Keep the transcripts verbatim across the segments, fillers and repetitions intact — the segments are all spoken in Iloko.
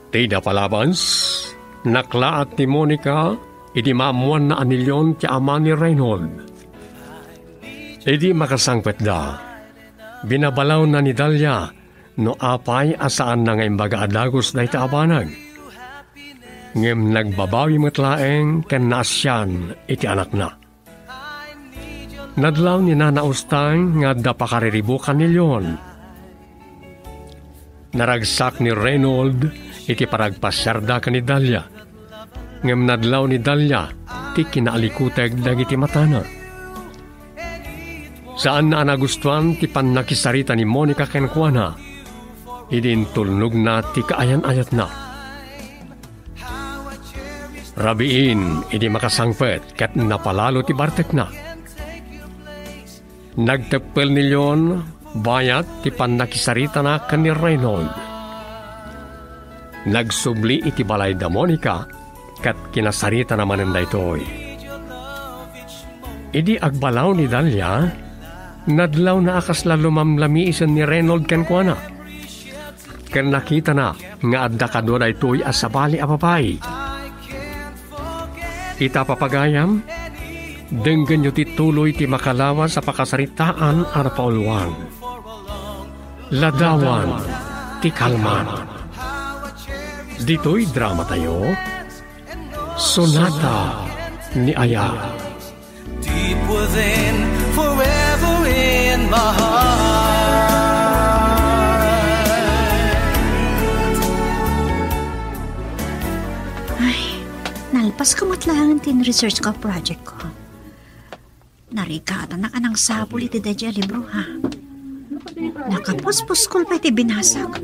Ti napalabas, naklaat ni Monica idi maammoanna a ni Leon ti ama ni Reynold. Idi makasangpetda, binabalawna ni Dalia no apay a saanna nga imbaga a dagus dayta a banag. Ngem nagbabawi met laeng ken naasian iti anakna. Nadlaw ni Nana Ustang nga adda pakariribukan ni Leon. Naragsak ni Reynold iti paragpasiarda ken ni Dalia. Ngem nadlaw ni Dalia ti kinaalikuteg dagiti matana. Saanna a nagustuan ti pannakisarita ni Monica kenkuana idi intulnogna ti kaayan-ayatna. Rabiin idi makasangpet ket napalalo ti bartekna. Nagteppel ni Leon bayat ti pannakisaritana ken ni Reynold. Nagsubli iti balay da Monica ket kinasaritana manen daytoy. Idi agbalaw ni Dalia, nadlawna a kasla lumamlamiisen ni Reynold kenkuana. Ken nakitana nga adda kadua daytoy a sabali a babai. Ita papagayam, denggenyo ti tuloy ti makalawas a pakasaritaan a napauluan. Ladawan ti kalman. Ditoy dramatayo, Sonata ni Aya. Deep within, forever in my heart. Ay, nalpas ko met laeng ti research ko project ko. Narikatanak a nangsapul iti daydiay a libro, ha? Nakapuspuskol pay ti binasak.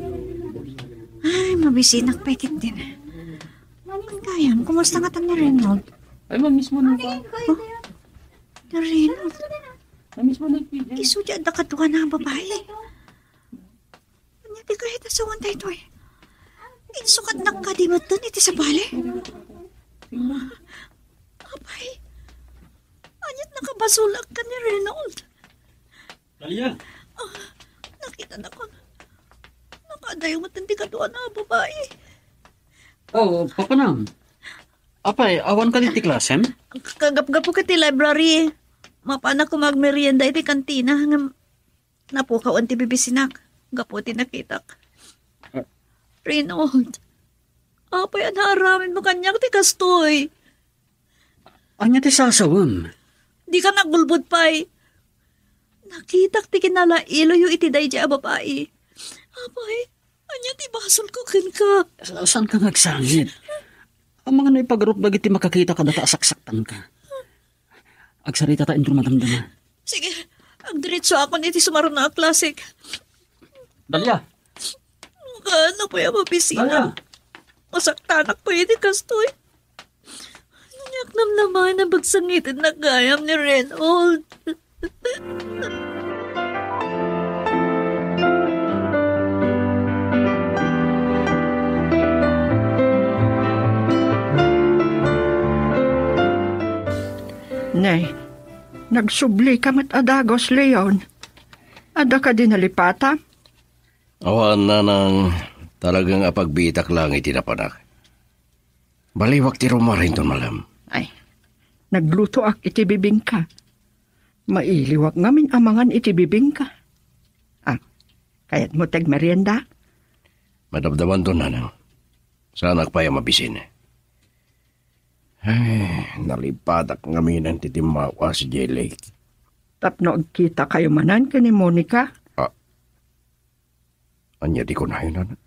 Ay, mabisinak pay ketdin. Gayam, kumusta ngatan ni Reynold? Ay, ma'am, mismo na pa. Oh, ni Reynold. Ay, mismo na, P J. Isu ti adda kaduana a babae. Ania ti kayat a sawen daytoy? Insukatnak kadi metten iti sabali? Apay, ania't nakabasolak ken ni Reynold? Dalia! Ah, nakitanak a nakadayo metten ti kaduana a babae. Oh, papanam. Apay, awan kadi ti klasem? Kagapgapu ket ti library. Mapanak koma agmerienda iti kantina, ngem napukawan ti bibisinak gapu ti nakitak. Ah. Reynold, apay a naaramidmo kaniak ti kastoy? Ania ti sasawem? Dika nagulbod pay. Nakitak ti kinalailoyo iti daydiay a babai. Apay, ania ti basolko kenka? Sa-, saanka nga agsangit? Amangan no ipagarup dagiti makakita kadata a saksaktanka. Agsaritata inton madamdama. Sige, agdiretsoakon iti sumarna a klasik. Dalia! Kaano pay a mabisinak? Dalia! Masaktanak pay iti kastoy. Aniak namnama a napagsangitnak gayam ni Reynold. Ne, nagsublika met a dagus, Leon. Adda kadi nalipatam? Awan, nanang, talaga nga pagbiitak laeng iti napanak. Baliwak ti rummuar inton malem. Ay, naglutoak iti bibingka. Mailiwak ngamin a mangan iti bibingka. Ah, kayatmo ti agmerienda? Madamdamanto, nanang. Saanak pay a mabisin. Ay, nalipatak ngamin ti timmawa sadiay lake. Tapno agkitakayo manen ken ni Monica? Ah. Ania ti kunayo, nana?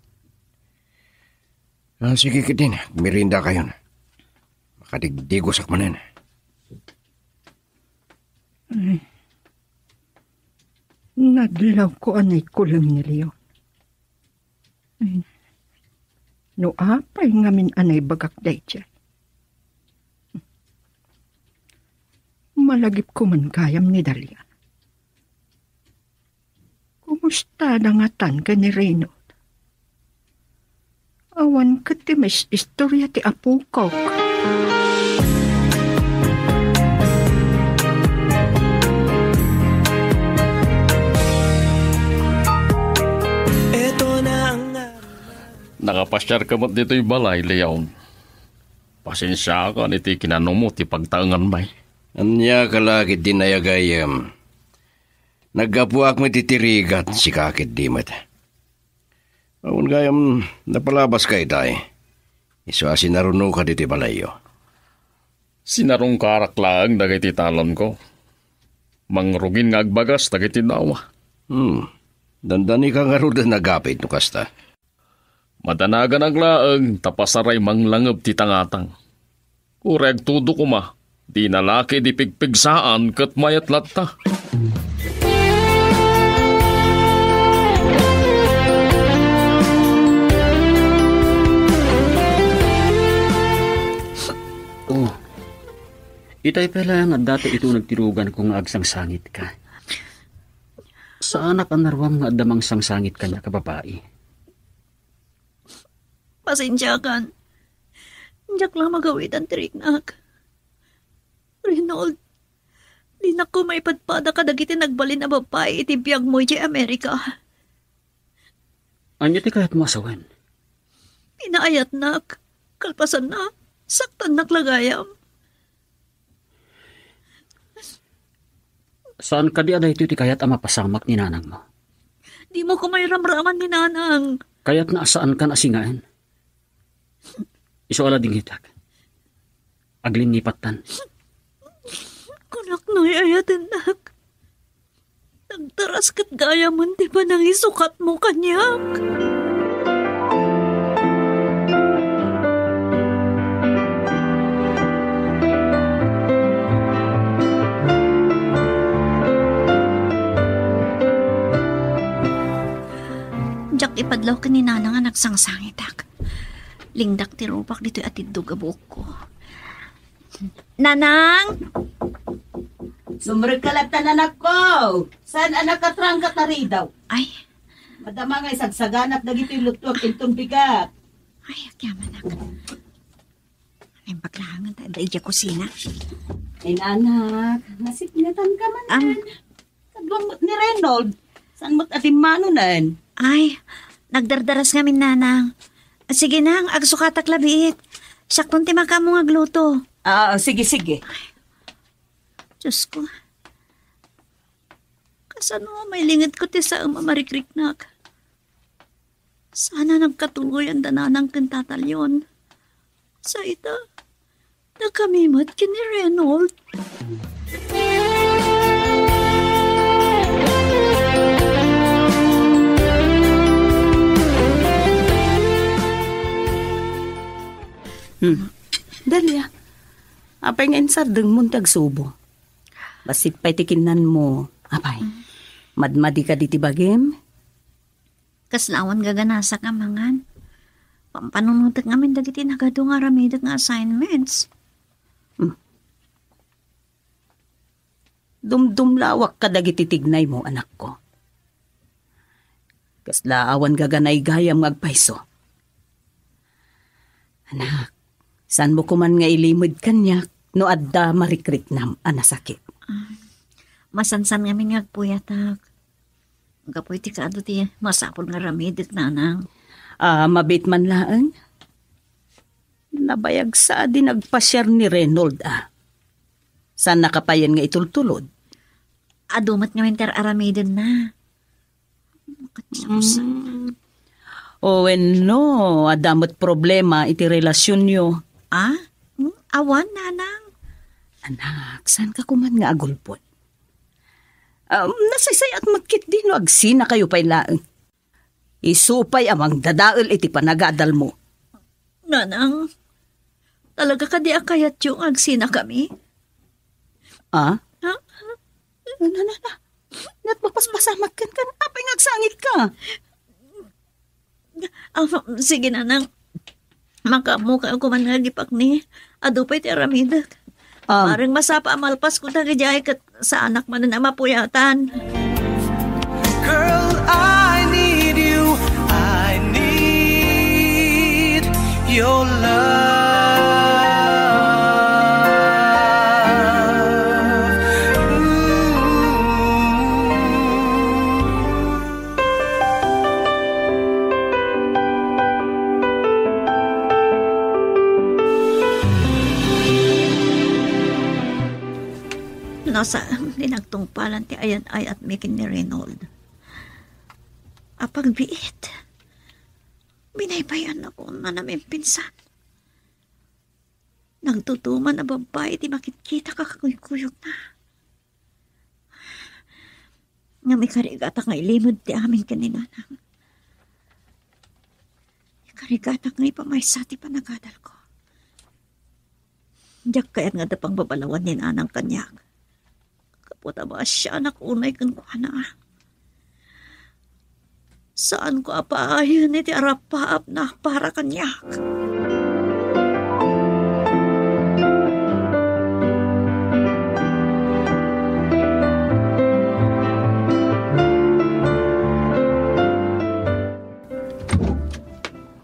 Ah, sige ketdin, agmeriendakayon. Makadigdigosak manen. Ay, nadlawko a naikulem ni Leon. Ay, no apay ngamin a naibagak daydiay? Malagipko man gayam ni Dalia. Kumusta da ngatan ken ni Reynold? Awan ket ti mais-istorya ti apokok. Nakapasiarka met ditoy balay, Leon. Pasensiakan iti kinanumo ti pagtaenganmi. Ania ka la ketdi, nayagayem? Naggapuak met iti rigat, sika ketdi met. Awan gayam, napalabaska itay. Isu a sinarunoka ditoy balayyo. Sinarungkarak laeng dagiti talonko. Mangrugin nga agbagas dagiti dawa. Hmm. Dandanika ngaruden a gapit no kasta. Madanaganak laeng ta pasaray manglangeb ti tangatang. Uray agtudo koma, dina la ketdi pigpigsaan ket mayat latta. Oh, itay pay laeng adda ti ituneg ti ruganko nga agsangsangitka. Saanak a naruam nga adda mangsangsangit kaniak a babai. Pasensiakan. Diak la magawitan ti riknak. Reynold, dinak koma ipadpada kadagiti nagbalin a babbai iti biagmo idiay Amerika. Ania ti kayatmo a sawen? Pinaayatnak. Kalpasanna, saktannak la gayam. Saan kadi a daytoy ti kayat a mapasamak ni nanangmo? Dimo koma iramraman ni nanang. Kayatna a saankan a singaen. Isu a la dingitak. Aglinnipat tan. Kunak no ay-ayatennak. Nagtaras ket gayamen ti panangisukatmo kaniak. Diak ipadlaw ken ni Nana nga nagsangsangitak. Lingdak ti rupak ditoy atiddog a buokko. Nanang! Sumrek ka latta, anakko. Saan a nakatrangka ta ridaw? Ay. Madama nga isagsaganak dagiti luttuak inton bigat. Ay, agyamanak. Ay, paglaangan ta, da idiay kusina. Ay, anak, nasipngetan ka man. Am. Kaduam met ni Reynold. Saan met a dimmanonen? Ay, nagdardaras ngamin, Nanang. Sige, Nang, agsukatak labiit. Siakton ti makaammo nga agluto. Ah, sige, sige. Diyos ko. Kasano a mailingedko ti saem a marikriknak? Saan a nagkatuloyan da Nanang ken Tata Leon. Sa ita, dakami met ken ni Reynold. Hmm. Dalia, apay nga insardengmo ti agsubo? Bassit pay ti kinnanmo. Apay, madmadika diti bagim? Kasla awan gaganasak a mangan. Pampanunotek ngamin dagiti nagadu nga aramidek nga assignments. Hmm. Dumdumlawak kadagiti tignaymo, anakko. Kasla awan gaganaygayam nga agpayso. Anak, saanmo koman nga ilimed kaniak no adda marikriknam a nasakit? Ah, masansan ngamin nga agpuyatak. Gapu iti kaadu ti masapul nga aramidek, Nanang. Ah, mabiit man laeng. Nabayag sa a di nagpasiar ni Reynold, a. Saan nakapayen nga itultulod? Adu met ngamin ti ar-aramidenna. Makatiusa. Mm. O wenno, adda met problema iti relasionyo. Ah? Hmm? Awan, Nanang. Anak, saan ka koman nga agulbod? Um, nasaysay-at met ketdi no agsinakayo pay laeng. Isu pay a mangdadael iti panagadalmo. Nanang, talaga kadi a kayatyo nga agsinakami? Ah? Ha? Na, na, na, na. Nat mapaspasamak ken kan apay nga agsangit ka? Ah, sige, Nanang. Makaammo ka koman nga agipakni. Adu pay ti aramidek. Ah. Maring masapa a malpasko dagidiay ket saanak manen a mapuyatan. Girl, I need you. I need your love. Ooh. Saan ti nagtungpalan ti ayan-ayatmi ken ni Reynold. Apagbiit, binaybay-annakon a namimpinsan. Nagtutuman a babbai ti makitkitak a kakuykuyogna. Ngem ikarigatak nga ilimed ti amin ken ni Nanang. Ikarigatak nga ipamaysa ti panagadalko. Diak kayat nga adda pangbabalawan ni Nanang kaniak. Gapu ta maasianak unay kenkuana. Saanko a paayen iti arappaapna para kaniak.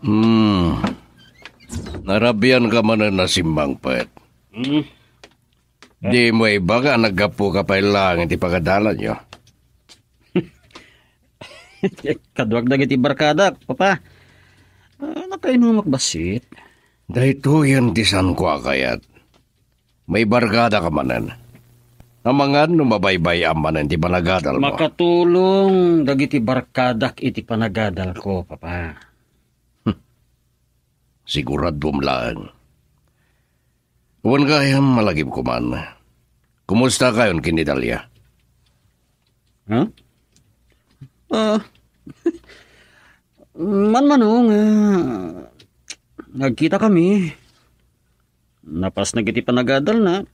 Hmm. Narabian ka manen a simmangpet. Hmm. Di mo ibaga a naggapu ka pay laeng iti pagadalanyo? Kaduak dagiti barkadak, Papa. Ah, nakainumak bassit. Daytoyen ti saanko a kayat. Maibarkada ka manen. Amangan no mabaybay-am manen ti panagadalmo. Makatulong dagiti barkadak iti panagadalko, Papa. Siguraduam laeng. Wen gayam, malagipko man. Kumusta kayon ken ni Dalia? Ha? Ah, manmano nga nagkitakami. Napasnag iti panagadalna.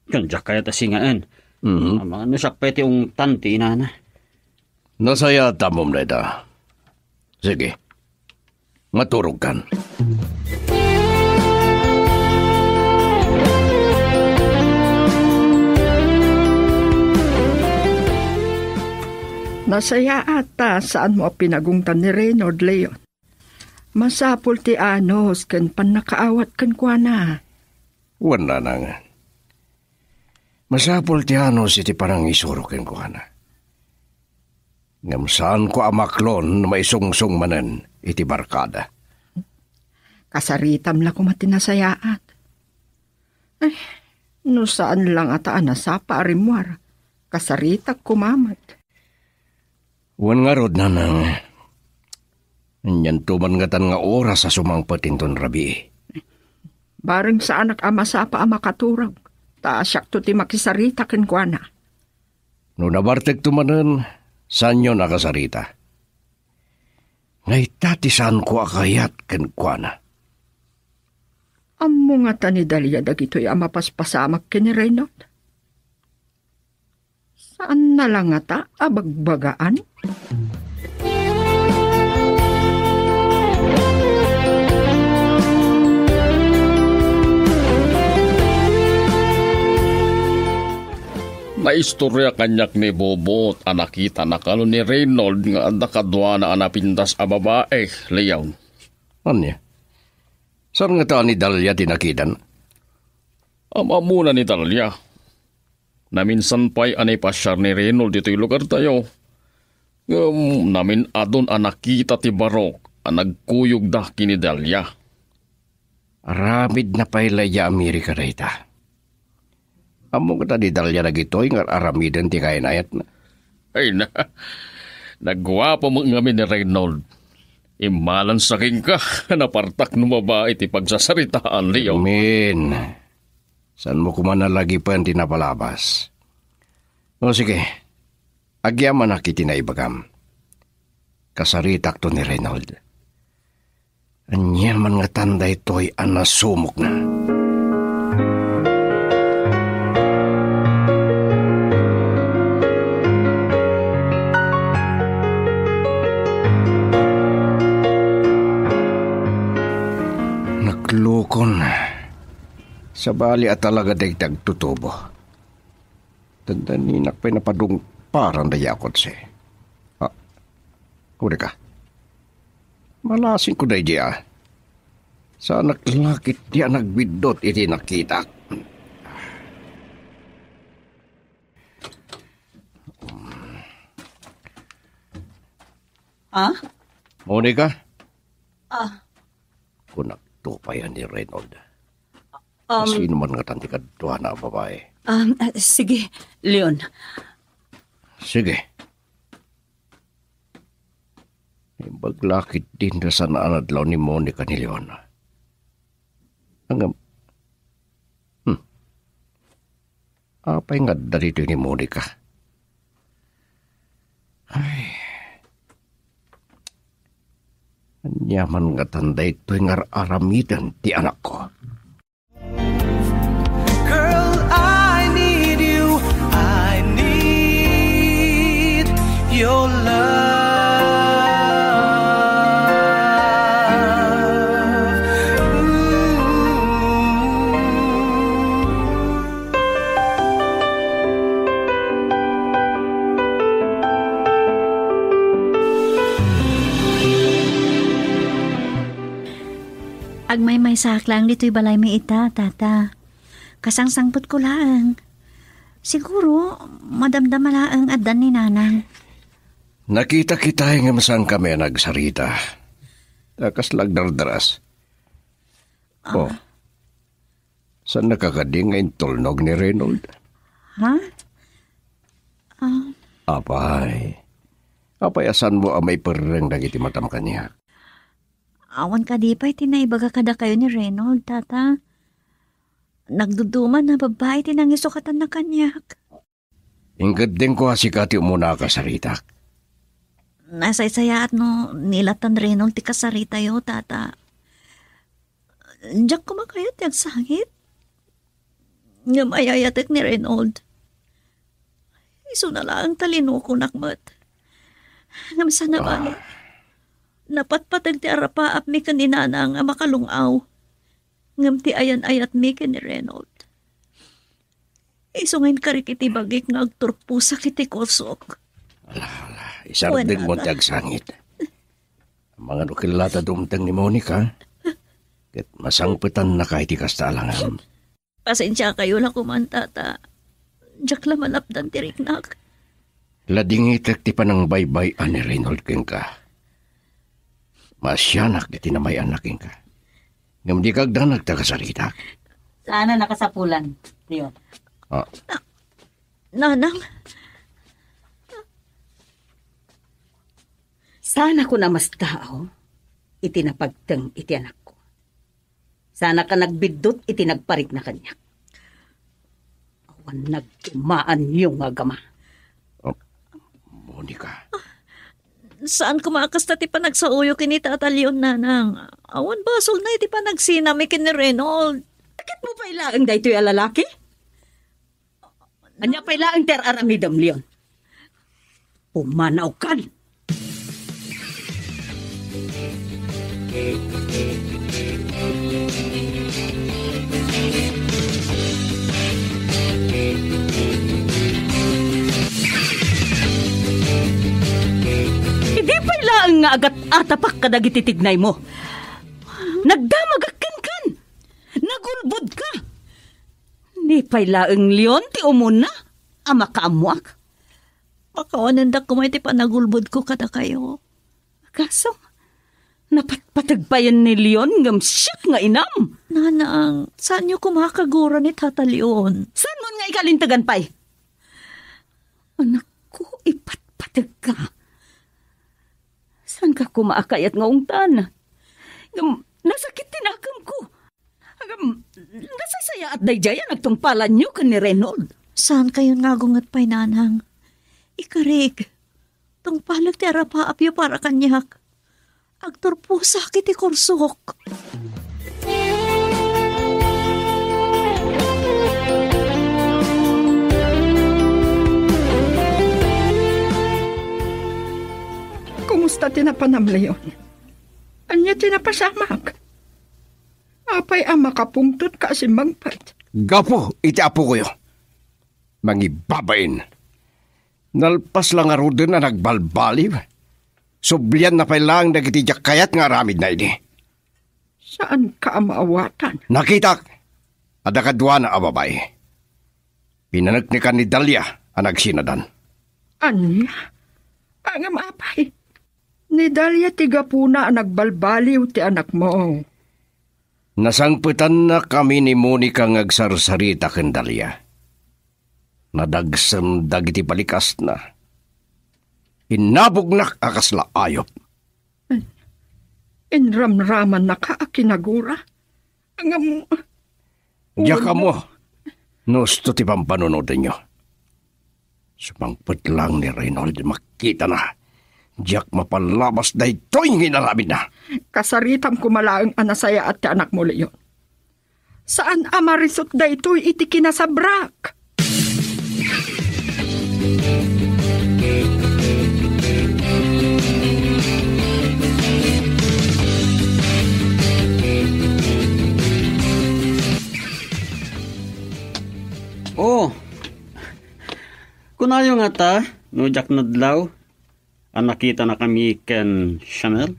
Ken diak kayat a singaen. Mhm. Amangan no siak pay ti ungtan ti inana. Nasayaat ta ammom dayta. Sige. Maturogkan. Nasayaat ta saanmo a pinagungtan ni Reynolds, Leon. Masapul ti anus ken pannakaawat kenkuana. Wen, Nanang. Masapul ti anus iti panangisuro kenkuana. Ngem saanko a maklon no maisungsong manen iti barkada. Kasaritam la koma ti nasayaat. Ay, no saan la ngata a nasapa a rimmuar, kasaritak koma met. Wen ngarud, Nanang, anianto man ngatan nga oras a sumangpet inton rabii? Bareng saanak a masapa a makaturog, ta siakto ti makisarita kenkuana. No nabartekto manen, saanyon a kasarita. Nga ita ti saanko a kayat kenkuana. Ammo ngata ni Dalia dagitoy a mapaspasamak ken ni Reynolds? Saanna la ngata a bagbagaan? Naistorya kaniak ni Bobot a nakitana kano ni Reynold nga adda kaduana a napintas a babae, Leon. Ania? Saan ngata ni Dalia ti nakitan? Am-ammona ni Dalia. Naminsan pay a naipasiar ni Reynold ditoy lugartayo. Ngem namin-adun a nakita ti barok a nagkuyogda ken ni Dalia. Aramidna pay la idiay Amerika dayta. Ammok ta ni Dalia dagitoy nga aramiden ti kayan-ayatna. Ay na, nagguapo met ngamin ni Reynold. Immalansa kenka, napartak no babae ti pagsasaritaan, Leo. Amen. Saanmo koma a lagipen ti napalabas. O sige, agyamanak iti naibagam. Kasaritakto ni Reynold. Ania man ngatan daytoy a nasumokna? Naklukon. Sabali a talaga dayta agtutubo. Dandaninak pay napadungparan dayta a kotse. Ah, uri ka. Malasingko daydi a. Saanak la ketdi a nagbiddut iti nakitak. Ah? Monica? Ah. Kunakto pay a ni Reynold. Um, Sino man ngatan ti kaduana a babae? Um, ah, sige, Leon. Sige. Imbag la ketdin ta saan a nadlaw ni Monica ni Leon. Ngem, hmm. Apay nga adda ditoy ni Monica? Ay. Ania man ngatan daytoy nga ar-aramiden ti anakko? Girl, I need you. I need your love. Ooh. Agmaymaysaak laeng ditoy balaymi ita, Tata. Kasangsangpetko laeng. Siguro, madamdama laeng addan ni Nanang. Nakita kita nga masankami a nagsarita. Ta kasla agdardaras. Ah. Oh. Saannaka kadi nga intulnog ni Reynold? Ha? Ah. Apay. Apay a saanmo a maiperreng dagiti matam kaniak? Awan kadi pay ti naibaga kadakayo ni Reynold, Tata. Nagduduman a babbai ti nangisukatanna kaniak. Inkeddengko a sika ti umuna a kasaritak. Nasaysayaat no nilatan Reynold ti kasaritayo, Tata. Diak koma kayat ti agsangit. Ngem ay-ayatek ni Reynold. Isuna laeng ta linukonak met. Ngem saan a bale, napatpateg ti arapaapmi ken ni Nanang a makalung-aw. Ngem ti ayan-ayatmi ken ni Reynold, isu nga inkarik iti bagik nga agturposak iti kursok. Ala, ala, isardengmo ti agsangit. Amangan ukella ta dumteng ni Monica, ket masangpetannaka iti kasta a langam. Pasensiakayo la koman, Tata. Diak la malapdan ti riknak. Ladingitek ti panangbaybay-an ni Reynold kenka. Maasianak iti namay-anna kenka. Ngem dika agdanag ta kasaritak. Saan a nakasapulan, Leon? Ah. Na-, Nanang. Saan a kunam a tao iti napagteng iti anakko. Saan a ka nagbiddut iti nagparikna kaniak. Awan nagdumaanyo nga agama. Oh, Monica. Saan koma a kasta ti panagsaoyo ken ni Tata Leon, Nanang. Awan basolna iti panagsinami ken ni Reynold. Sakitmo pay laeng daytoy a lalaki? Ania pay laeng ti ar-aramidem, Leon? Pumanaw kan! Idi pay laeng nga agat-atapak kadagiti tignaymo, nagdamagak kenkan! Nagulbodka! Ni pay laeng Leon ti umuna a makaammoak. Pakawanendak koma iti panagulbodko kadakayo. Kaso, napatpateg payen ni Leon ngem siak nga inam. Nanang, saanyo koma a kagura ni Tata Leon? Saanmon nga ikalintegan pay? Anakko, ipatpategka. Saanka koma a kayat nga ungtan? Ngem, nasakit ti nakemko. Ngem, nasaysayaat daydiay a nagtungpalanyo ken ni Reynold. Saankayon nga agunget pay, Nanang. Ikarik, tungpalek ti arapaapyo para kaniak. Agturposak iti kursok. Kumusta ti napanam, Leon? Ania ti napasamak? Apay a makapungtotka a simmangpet? Gapu iti apokoyo, mangibabain. Nalpas la ngaruden a nagbalbaliw. Sublianna pay laeng dagiti diak kayat nga aramidna idi. Saanka a maawatan? Nakitak, adda kaduana a babai. Pinaneknekan ni Dalia a nagsinadan. Ania? Ngem apay, ni Dalia ti gapuna a nagbalbaliw ti anakmo. Nasangpetannakami ni Monica nga agsarsarita ken Dalia. Nadagsem dagiti balikasna. Innabognak a kasla ayop. Inramramannaka a kinagura? Ngem, diak ammo no usto ti pampanunotenyo. Sumangpet laeng ni Reynold, makitana. Diak mapallabas daytoy nga inaramidna. Kasaritam koma laeng a nasayaat ti anakmo, Leon. Saan a marisut daytoy iti kinasabrak. Oh, kunayo ngata no diak nadlaw a nakitanakami ken Chanel?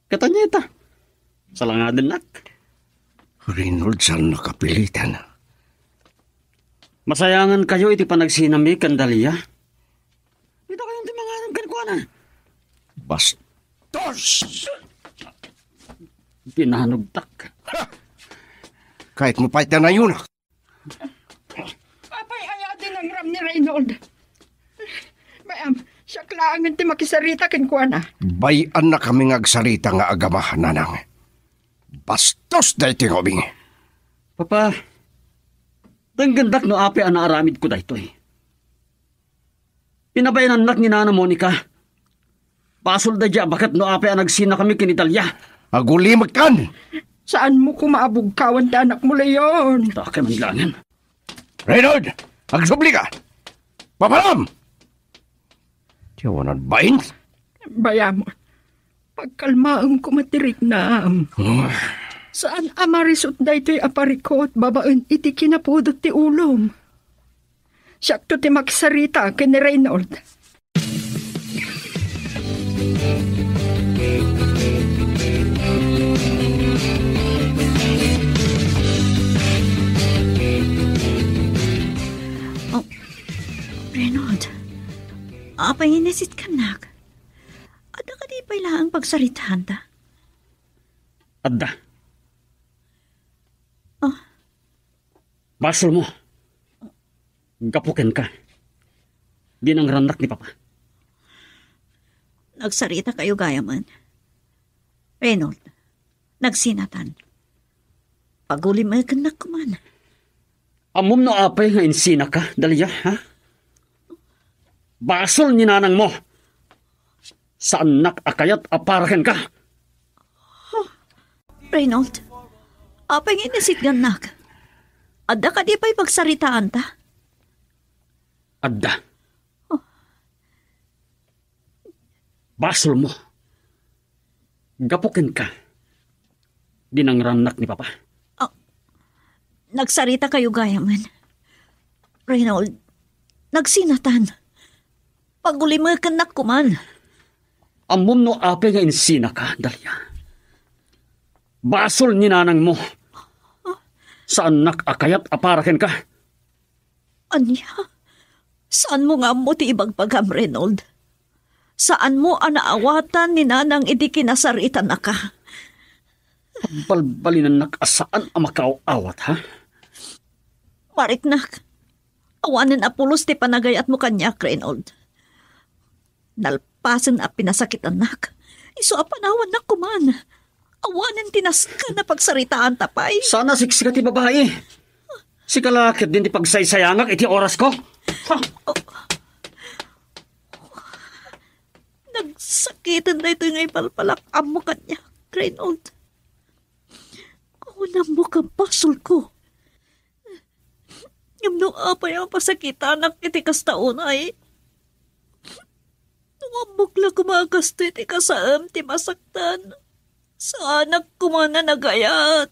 Ket ania ita? Salangadennak. Reynold, saan a kapilitan. Masayangankayo iti panagsinami ken Dalia. Dakayon ti manganem kenkuana. Bastos! Pinanugtak. Ha! Kayatmo pay ti nayonak. Apay aya a dinangram ni Reynold? Bay-am, siak laengen ti makisarita kenkuana. Bay-annakami nga agsarita nga agama, nanang. Bastos daytoy nga ubing. Papa, denggendak no apay a naaramidko daytoy. Pinabainannak ni Nana Monica. Basol daydiay a baket no apay a nagsinakami ken ni Dalia. Agulimekkan! Saanmo koma a bugkawan ti anakmo, Leon. Dakay man laengen. Reynold! Agsublika! Papalam! Ti awanan bain? Bay-am, pagkalmaem koma ti riknam. Ah. Saan a marisut daytoy a parikut babaen iti kinapudot ti ulom. Siakto ti makisarita ken ni Reynold. Oh, Reynold, apay nga inisitkannak? Adda kadi pay laeng pagsaritaanta? Adda. Oh. Basolmo. Gapu kenka, dinangrannak ni Papa. Nagsaritakayo gayamen. Reynold, nagsinatan. Pagulimekennak koman. Ammom no apay nga insinaka, Dalia, ha? Basol ni nanangmo. Saannak a kayat a para kenka. Reynold, apay nga inisitgannak? Adda kadi pay pagsaritaanta? Adda. Oh. Basolmo. Gapu kenka, dinangrannak ni Papa. Ah, nagsaritakayo gayamen. Reynold, nagsinatan. Pagulimekennak koman. Ammom no apay nga insinaka, Dalia. Basol ni nanangmo. Saannak a kayat a para kenka. Ania? Saanmo nga ammo ti ibagbagam, Reynold? Saanmo a naawatan ni nanang idi kinasaritanaka? Balbalinannak a saan a makaaw-awat, ha? Mariknak, awanen a pulos ti panagayatmo kaniak, Reynold. Nalpasen a pinasakitannak. Isu a panawannak koman. Awanen ti nasken a pagsaritaanta pay. Saan a siksika ti babai. Sika la ketdin ti pagsaysayangak iti orasko. Ha? Nagsakiten daytoy nga ipalpalak ammo kaniak, Reynold. Awan ammok a basolko. Ngem no apay a pasakitanak iti kasta unay? No ammok la koma a kastoy ti kasaem ti masaktan, saanak koma a nagayat.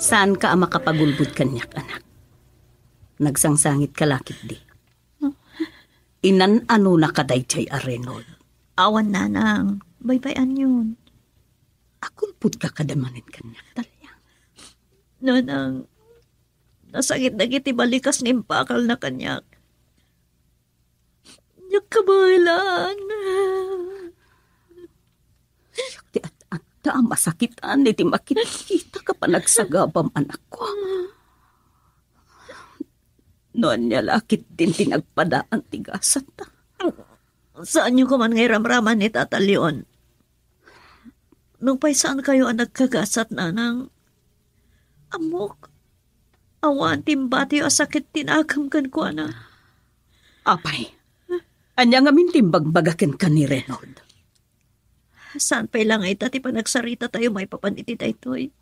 Saanka a makapagulbod kaniak, anak. Nagsangsangitka la ketdi. Inan-anonaka daydiay a Reynold? Awan, nanang. Baybay-anyon. Agulbodka kada manen kaniak, Dalia. Nanang, nasakit dagiti balikas nga impakalna kaniak. Diak Kabaelan. Siak ti at-adda a masakitan iti makitkitak a panagsagabam, anakko. No ania la ketdin ti nagpadaan ti gasatda. Saanyo koma nga iramraman ni Tata Leon. Nupay saankayo a nagkagasat, nanang, ammok, awan ti imbatiyo a sakit ti nakem kenkuana. Apay, ania ngamin ti imbagbaga kenka ni Reynold? Saan pay la nga ita ti panagsaritatayo maipapan iti daytoy.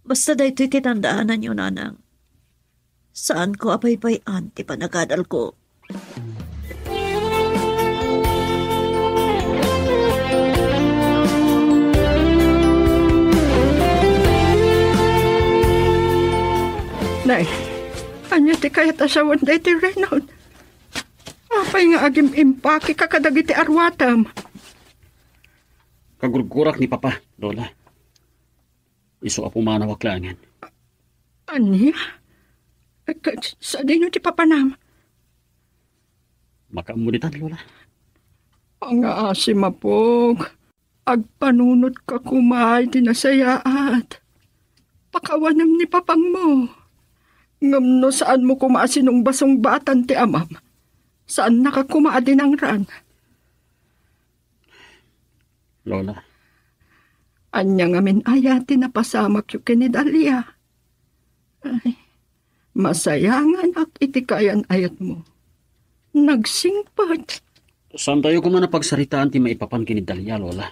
Basta daytoy ti tandaananyo, nanang. Saanko a baybay-an ti panagadalko. Nay, ania ti kayat a sawen daytoy, Reynold? Apay nga agim-impakeka kadagiti aruatem? Kagurgurak ni Papa, Lola. Isu a pumanawak laengen. Ania? Ka-, sadino ti papanam? Makaammo ditan, Lola. Pangaasi, mapog. Agpanunotka koma iti nasayaat. Pakawanem ni papangmo. Ngem no saanmo koma a sinungbasungbatan ti amam, saannaka koma a dinangran. Lola. Ania ngamin aya ti napasamakyo ken ni Dalia? Ay, masayanganak iti kayan-ayatmo. Nagsingpet. Saantayo koma a pagsaritaan ti maipapan ken ni Dalia, Lola.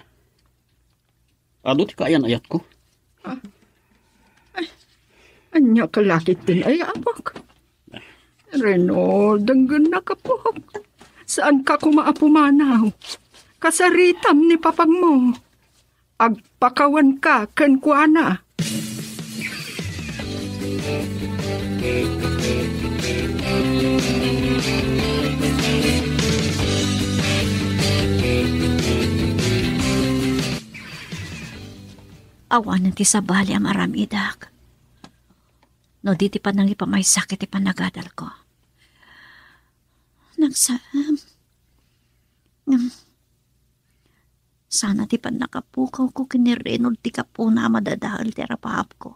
Adu ti kayan-ayatko. Ah. Ay, ania ka la ketdin, ay, amak? Reynold, denggennak, apok. Saanka koma a pumanaw. Kasaritam ni papangmo. Agpakawanka kenkuana. Awanen ti sabali a maram-idak no di ti panangipamaysak iti panagadalko. Nagsam-, ngem sana ti pannakapukawko ken ni Reynold ti gapuna a madadael ti arapaapko.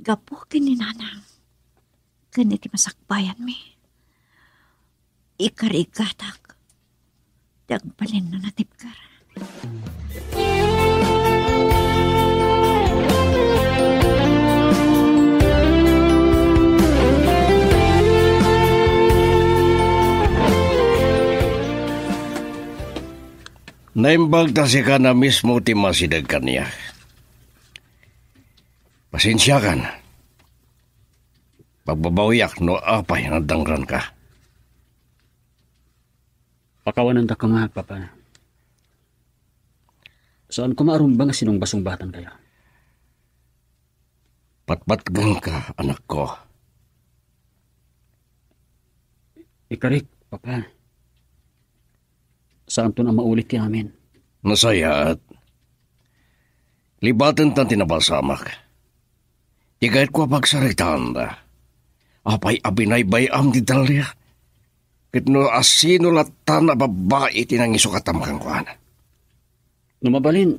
Gapu ken ni Nanang ken iti masakbayanmi, ikarigatak ti agbalin a natibker. Naimbag ta sika na mismo ti masideg kaniak. Pasensiakan. Pagbabawiak no apay nga dangranka. Pakawanendak koma, Papa. Saan koma a rumbeng a sinungbasungbatankayo. Patpatgengka, anakko. Ikarik, Papa. Saanton a maulit ti amin. Nasayaat. Libatenta ti napasamak. Ti kayatko a pagsaritaanda. Apay a binaybay-am ti Dalia? Ket no asino latta a babbai ti nangisukatam kenkuana? No mabalin,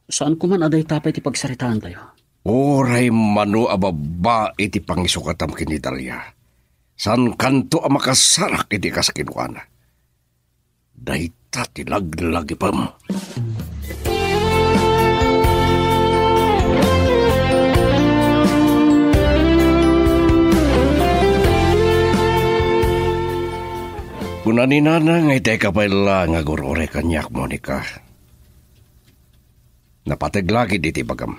saan koma a dayta pay ti pagsaritaantayo. Uray mano a babbai ti pangisukatam ken ni Dalia, saankanto a makasarak iti kas kenkuana. Dayta ti laglagipem. Kuna ni Nana nga itay ka pay la nga agur-uray kaniak, Monica. Napateg la gid iti ibagam.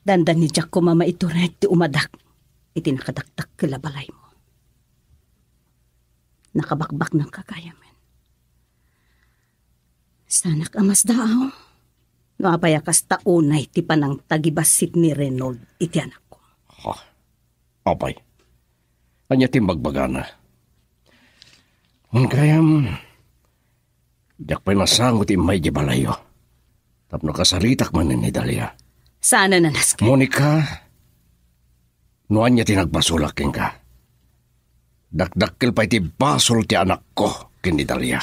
Dandani diak koma maitured ti umadak iti nakadakdakkel a balaymo. Nakabakbaknangka gayamen. Saanak a masdaaw no apay a kasta unay ti panangtagibassit ni Reynold iti anakko. Ha? Apay, ania ti imbagbaga? Ngem gayam, diak pay nasango ti immay idiay balayyo tapno kasaritak manen ni Dalia. Saan a nasken. Monica, no ania ti nagbasolak kenka, Dakdakkel pay ti basol ti anakko ken ni Dalia.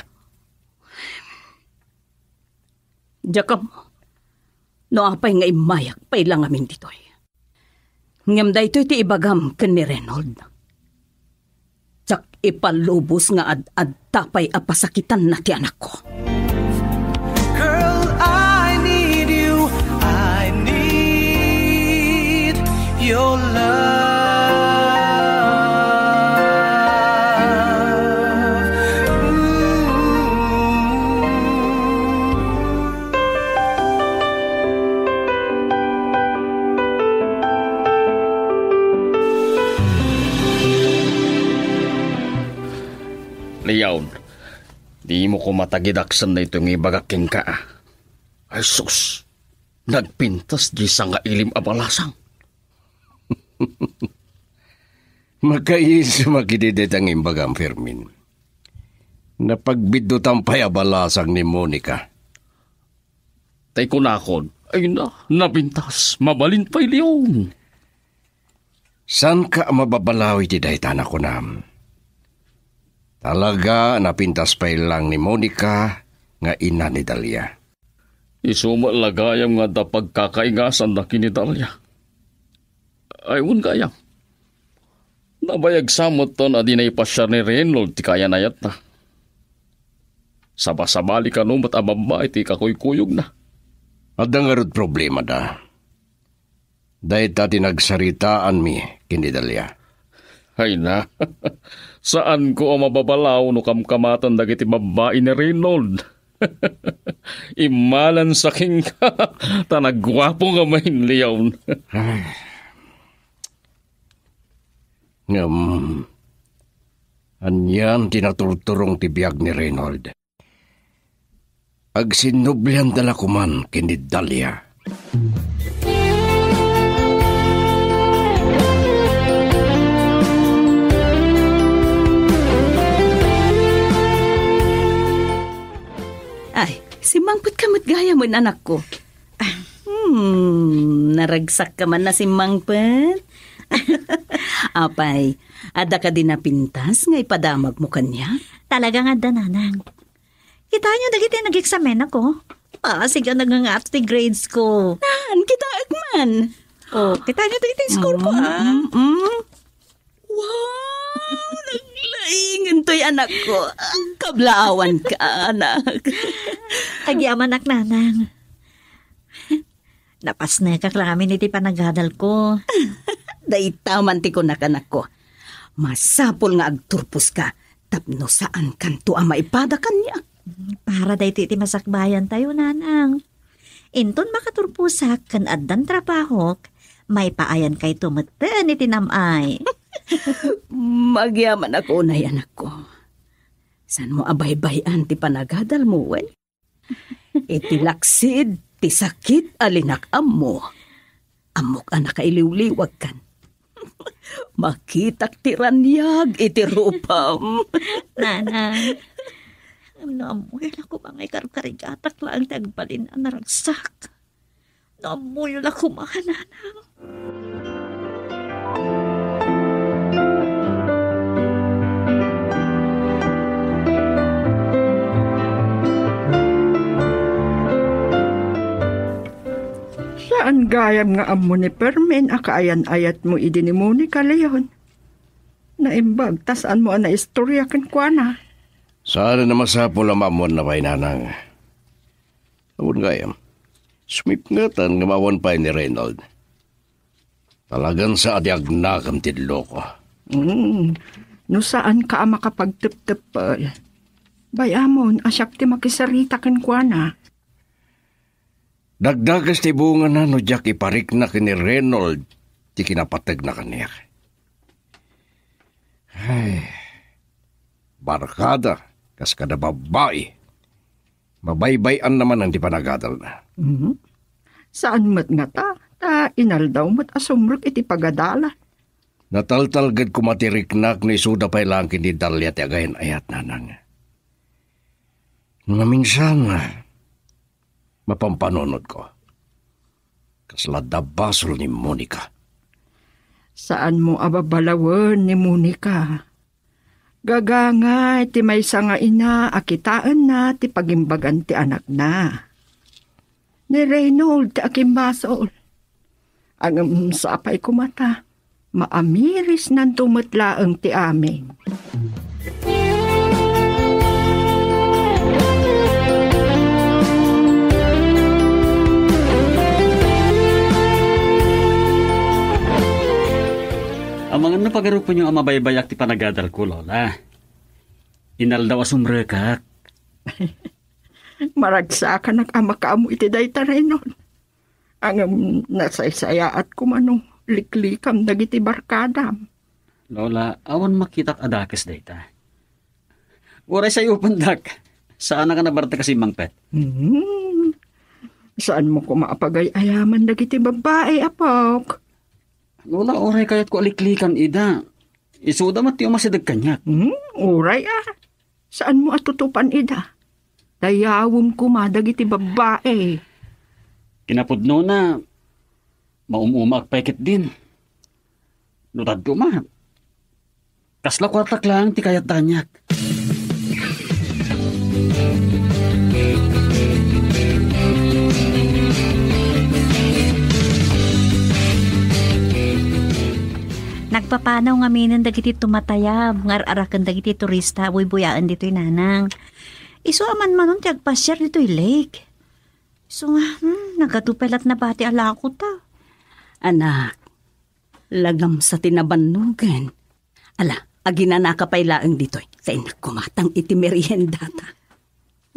Diak ammo no apay nga immayak pay la ngamin ditoy. Ngem daytoy ti ibagam ken ni Reynold. Diak ipalubos nga ad-adda pay a pasakitanna ti anakko. Girl, I need you. I need your love. Ooh. Leon, dimo koma tagidaksen daytoy nga ibagak kenka, a. Ay sus, nagpintas diay sangailim a balasang. Makaisuma idi dayta nga imbagam, Fermin. Napagbiddutan pay a balasang ni Monica. Tay kunakon, ay na, napintas, mabalin pay Leon. Saanka a mababalaw iti dayta a kunam? Talaga, napintas pay lang ni Monica nga ina ni Dalia. Isu met la gayam nga adda pagkakaigasanna ken ni Dalia. Ay, wen gayam. Nabayag sa metten a di naipasiar ni Reynold ti kaayan-ayatna. Sabasabali kano met a babbai ti kakuykuyogna. Adda ngarud problemada. Dayta ti nagsaritaanmi ken ni Dalia. Ay na, saanko a mababalaw no kamkamatan dagiti babbai ni Reynold. Immalansa kenka, ta nagguapo nga main Leon. Ay. Ngem, anian ti naturturong ti biag ni Reynold? Agsinnublianda la koman ken ni Dalia. Ay, simmangpetka met gayam, anakko. Hmm, naragsakka man a simmangpet? Apay, adda kadi napintas nga ipadamagmo kaniak? Talaga nga adda, nanang. Kitaenyo dagiti nag-eksamenak, o. Basig a nagangato ti grades ko. Nan, kitaek man. O, kitaenyo dagiti score ko, a. Mm, mm. Wow! Naglaingan toy anakko. Kablaawanka, anak. Agyamanak, nanang. Napasnekak la ngamin iti panagadalko. Dayta man ti kunak, anakko. Masapul nga agturposka tapno saankanto a maipada kaniak. Para daytoy ti masakbayantayo, nanang. Inton makaturposak ken addan trabahok, maipaayankayto metten iti nam-ay. Agyamanak unay, anakko. Saanmo a baybay-an ti panagadalmo, wen? Iti laksid ti sakit a linak-ammo, ammok a nakailiwliwagkan. Makitak ti raniag iti rupam. Nanang, no ammoyo la koma nga ikarkarigatak laeng ti agbalin a naragsak. No ammoyo la koma, nanang. Saan gayam nga ammo ni Fermin a kaayan-ayatmo idi ni Monica, Leon. Naimbag ta saanmo a naistorya kenkuana. Saan a masapul a maammoanna pay, nanang. Awan gayam. Sumipngetan nga maawan pay ni Reynold. Talagan sa a di agnakem ti loko. Mm. No saanka a makapagtepteppel, bay-amon a siak ti makisarita kenkuana. Dagdages ti bungana no diak iparikna ken ni Reynold ti kinapategna kaniak. Ay, barkada kas kada babbai. Mabaybay-anna manen ti panagadalna. Mhm. Saan met ngata, ta inaldaw met a sumrek iti pagadala. Nataltalged koma ti riknak no isuda pay laeng ken ni Dalia ti agayan-ayat, nanang. Maminsan, mapampanunotko. Kasla adda basol ni Monica. Saanmo a babalawen ni Monica. Gagangay ti maysa nga ina a kitaenna ti pagimbagan ti anakna. Ni Reynold ti akimbasol. Ngem sapay koma ta maamirisnanto met laeng ti amin. Amangan no pagarupenyo a mabaybayak ti panagadalko, Lola. Inaldaw a sumrekak. Maragsakanak a makaammo iti dayta, Reynold. Ngem nasaysayaat koma no liklikam dagiti barkadam. Lola, awan makitak a dakes dayta. Uray sayopendak. Saanak a nabartek a simmangpet. Hmm. Saanmo koma a pagay-ayaman dagiti babbai, apok? Lola, uray kayatko a liklikan ida. Isuda met ti umasideg kaniak. Hmm, uray a. Saanmo a tutupan ida? Dayawem koma dagiti babbai. Kinapudnona, maum-umaak pay ketdin. No dadduma, kasla kuartak laeng ti kayatda kaniak. Nagpapanaw ngaminen dagiti tumatayab nga ar-araken dagiti turista a buybuyaen ditoy, nanang. Isu a manmanon ti agpasiar ditoy lake. Isu nga, hmm, nagadu pay latta nabati a lakota. Anak, lagamsa ti nabannogen. Ala, aginanaka pay laeng ditoy. Ta innak gumatang iti meriendata.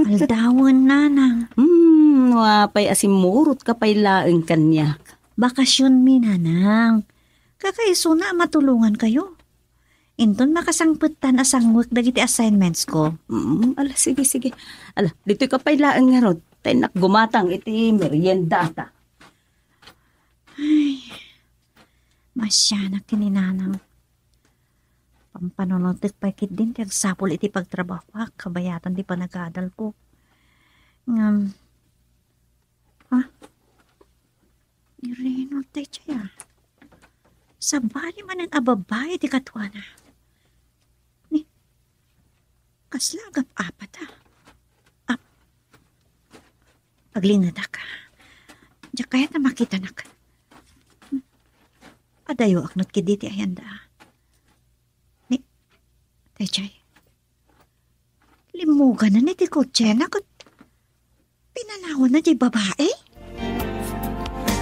Aldawen, nanang. Hmm, apay a simmurotka pay laeng kaniak. Bakasionmi, nanang. Kakaisuna a matulongankayo. Inton makasangpetan a sangwek dagiti assignments ko. Mm, ala, sige, sige. Ala, ditoy ka pay laeng ngarud. Ta innak gumatang iti meriendata. Ay, masianak ken ni nanang. Pampanunotek pay ketdin ti agsapul iti pagtrabahoak, kabayatan ti panagadalko. Ngem, ha? Ni Reynold daydiay, a. Sabali manen a babbai ti kaduana. Ni, kasla agap-apat, a. Ap-, aglingedak, a. Diak kayat a makitanak. Adayoak met ketdi ti ayanda, a. Ni, daydiay. Limmuganan iti kotsena ket pinanawanna diay babai.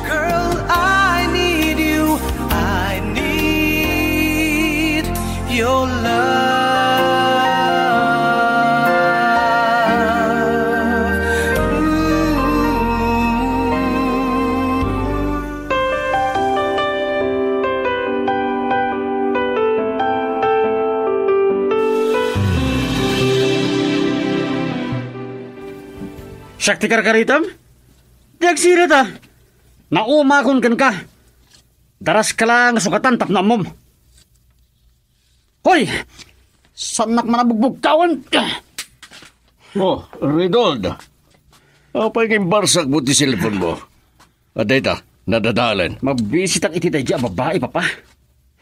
Girl, I need you. I need your love. Ooh. Siak ti karkaritem? Di agsirita. Naumakon kenka. Daraska la nga sukatan tapno ammom. Hoy! Saannak man a bugbugkawan. Oh, Reynold. Apay nga imbarsakmo ti cellphone mo? Adda ita, nadadaelen. Mabisitak iti daydi a babai, Papa.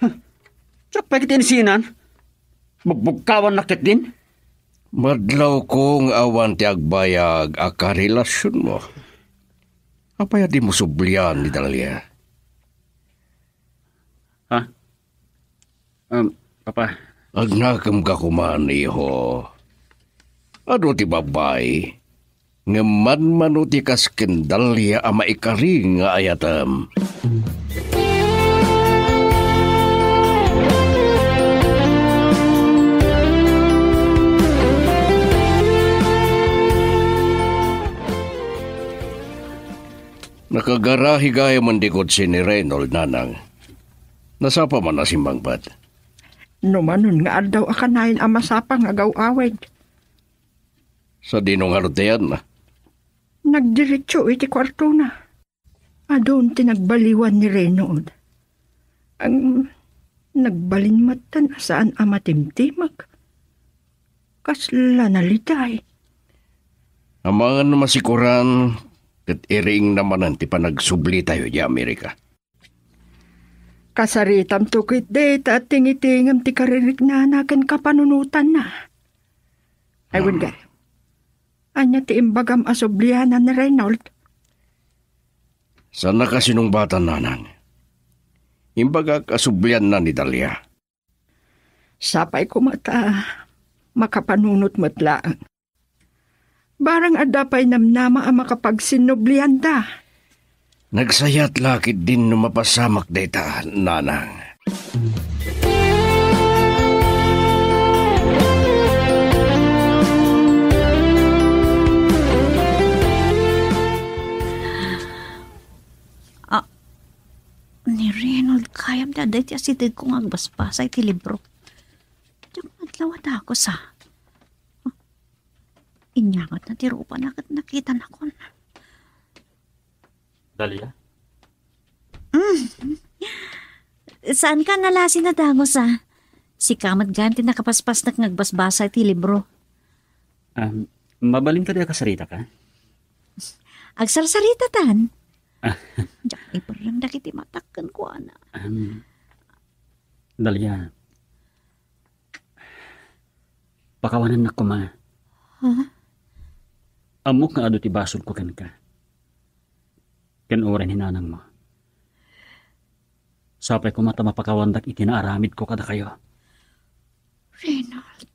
Huh. Diak pay ket insinan. Bugbugkawannak ketdin. Madlawko nga awan ti agbayag a karelasionmo. Apay a dimo sublian ni Dalia? Ha? Um, Papa. Agnakemka koman, iho. Adu ti babbai, ngem manmano ti kas ken Dalia a maikari nga ayatem. Nakagarahi gayam ti kotse ni Reynold, nanang. Nasapa man a simmangpet. No manon nga addaw a kanayon a masapa nga agaw-awid. Sadino ngarud ti ayanna? Nagdiretso iti kuartona. Adun ti nagbaliwan ni Reynold. Ang nagbalin metten a saan a matimtimek. Kasla naliday. Amangan no masikoran ket iriingna manen ti panagsublitayo idiay Amerika. Kasaritamto ketdi ta tingitingem ti kaririknana ken kapanunotanna. Ay, wen gayam. Ania ti imbagam a sublianan ni Reynold? Saannak a sinungbatan, nanang. Imbagak a sublianna ni Dalia. Sapay koma ta makapanunot met laeng. Barang adda pay namnama a makapagsinnublianda. Nagsayat la ketdin no mapasamak dayta, nanang. Ah, ni Reynold gayam ti adda iti asidegko nga agbasbasa iti libro. Diak met la a dagus a. Inyangotna ti rupana ket nakitanakon. Dalia? Mm. Saanka a nalasi a dagus a. Sika met gayam ti nakapaspasnek nga agbasbasa iti libro. Um, mabalin kadi a kasaritaka? Agsarsaritatan. Ah. Diak iperreng dagiti matak kenkuana. Um, Dalia, pakawanennak koma. Ha? Ammok nga adu ti basolko kenka. Ken uray ni nanangmo. Sapay koma ta mapakawandak iti naaramidko kadakayo. Reynold.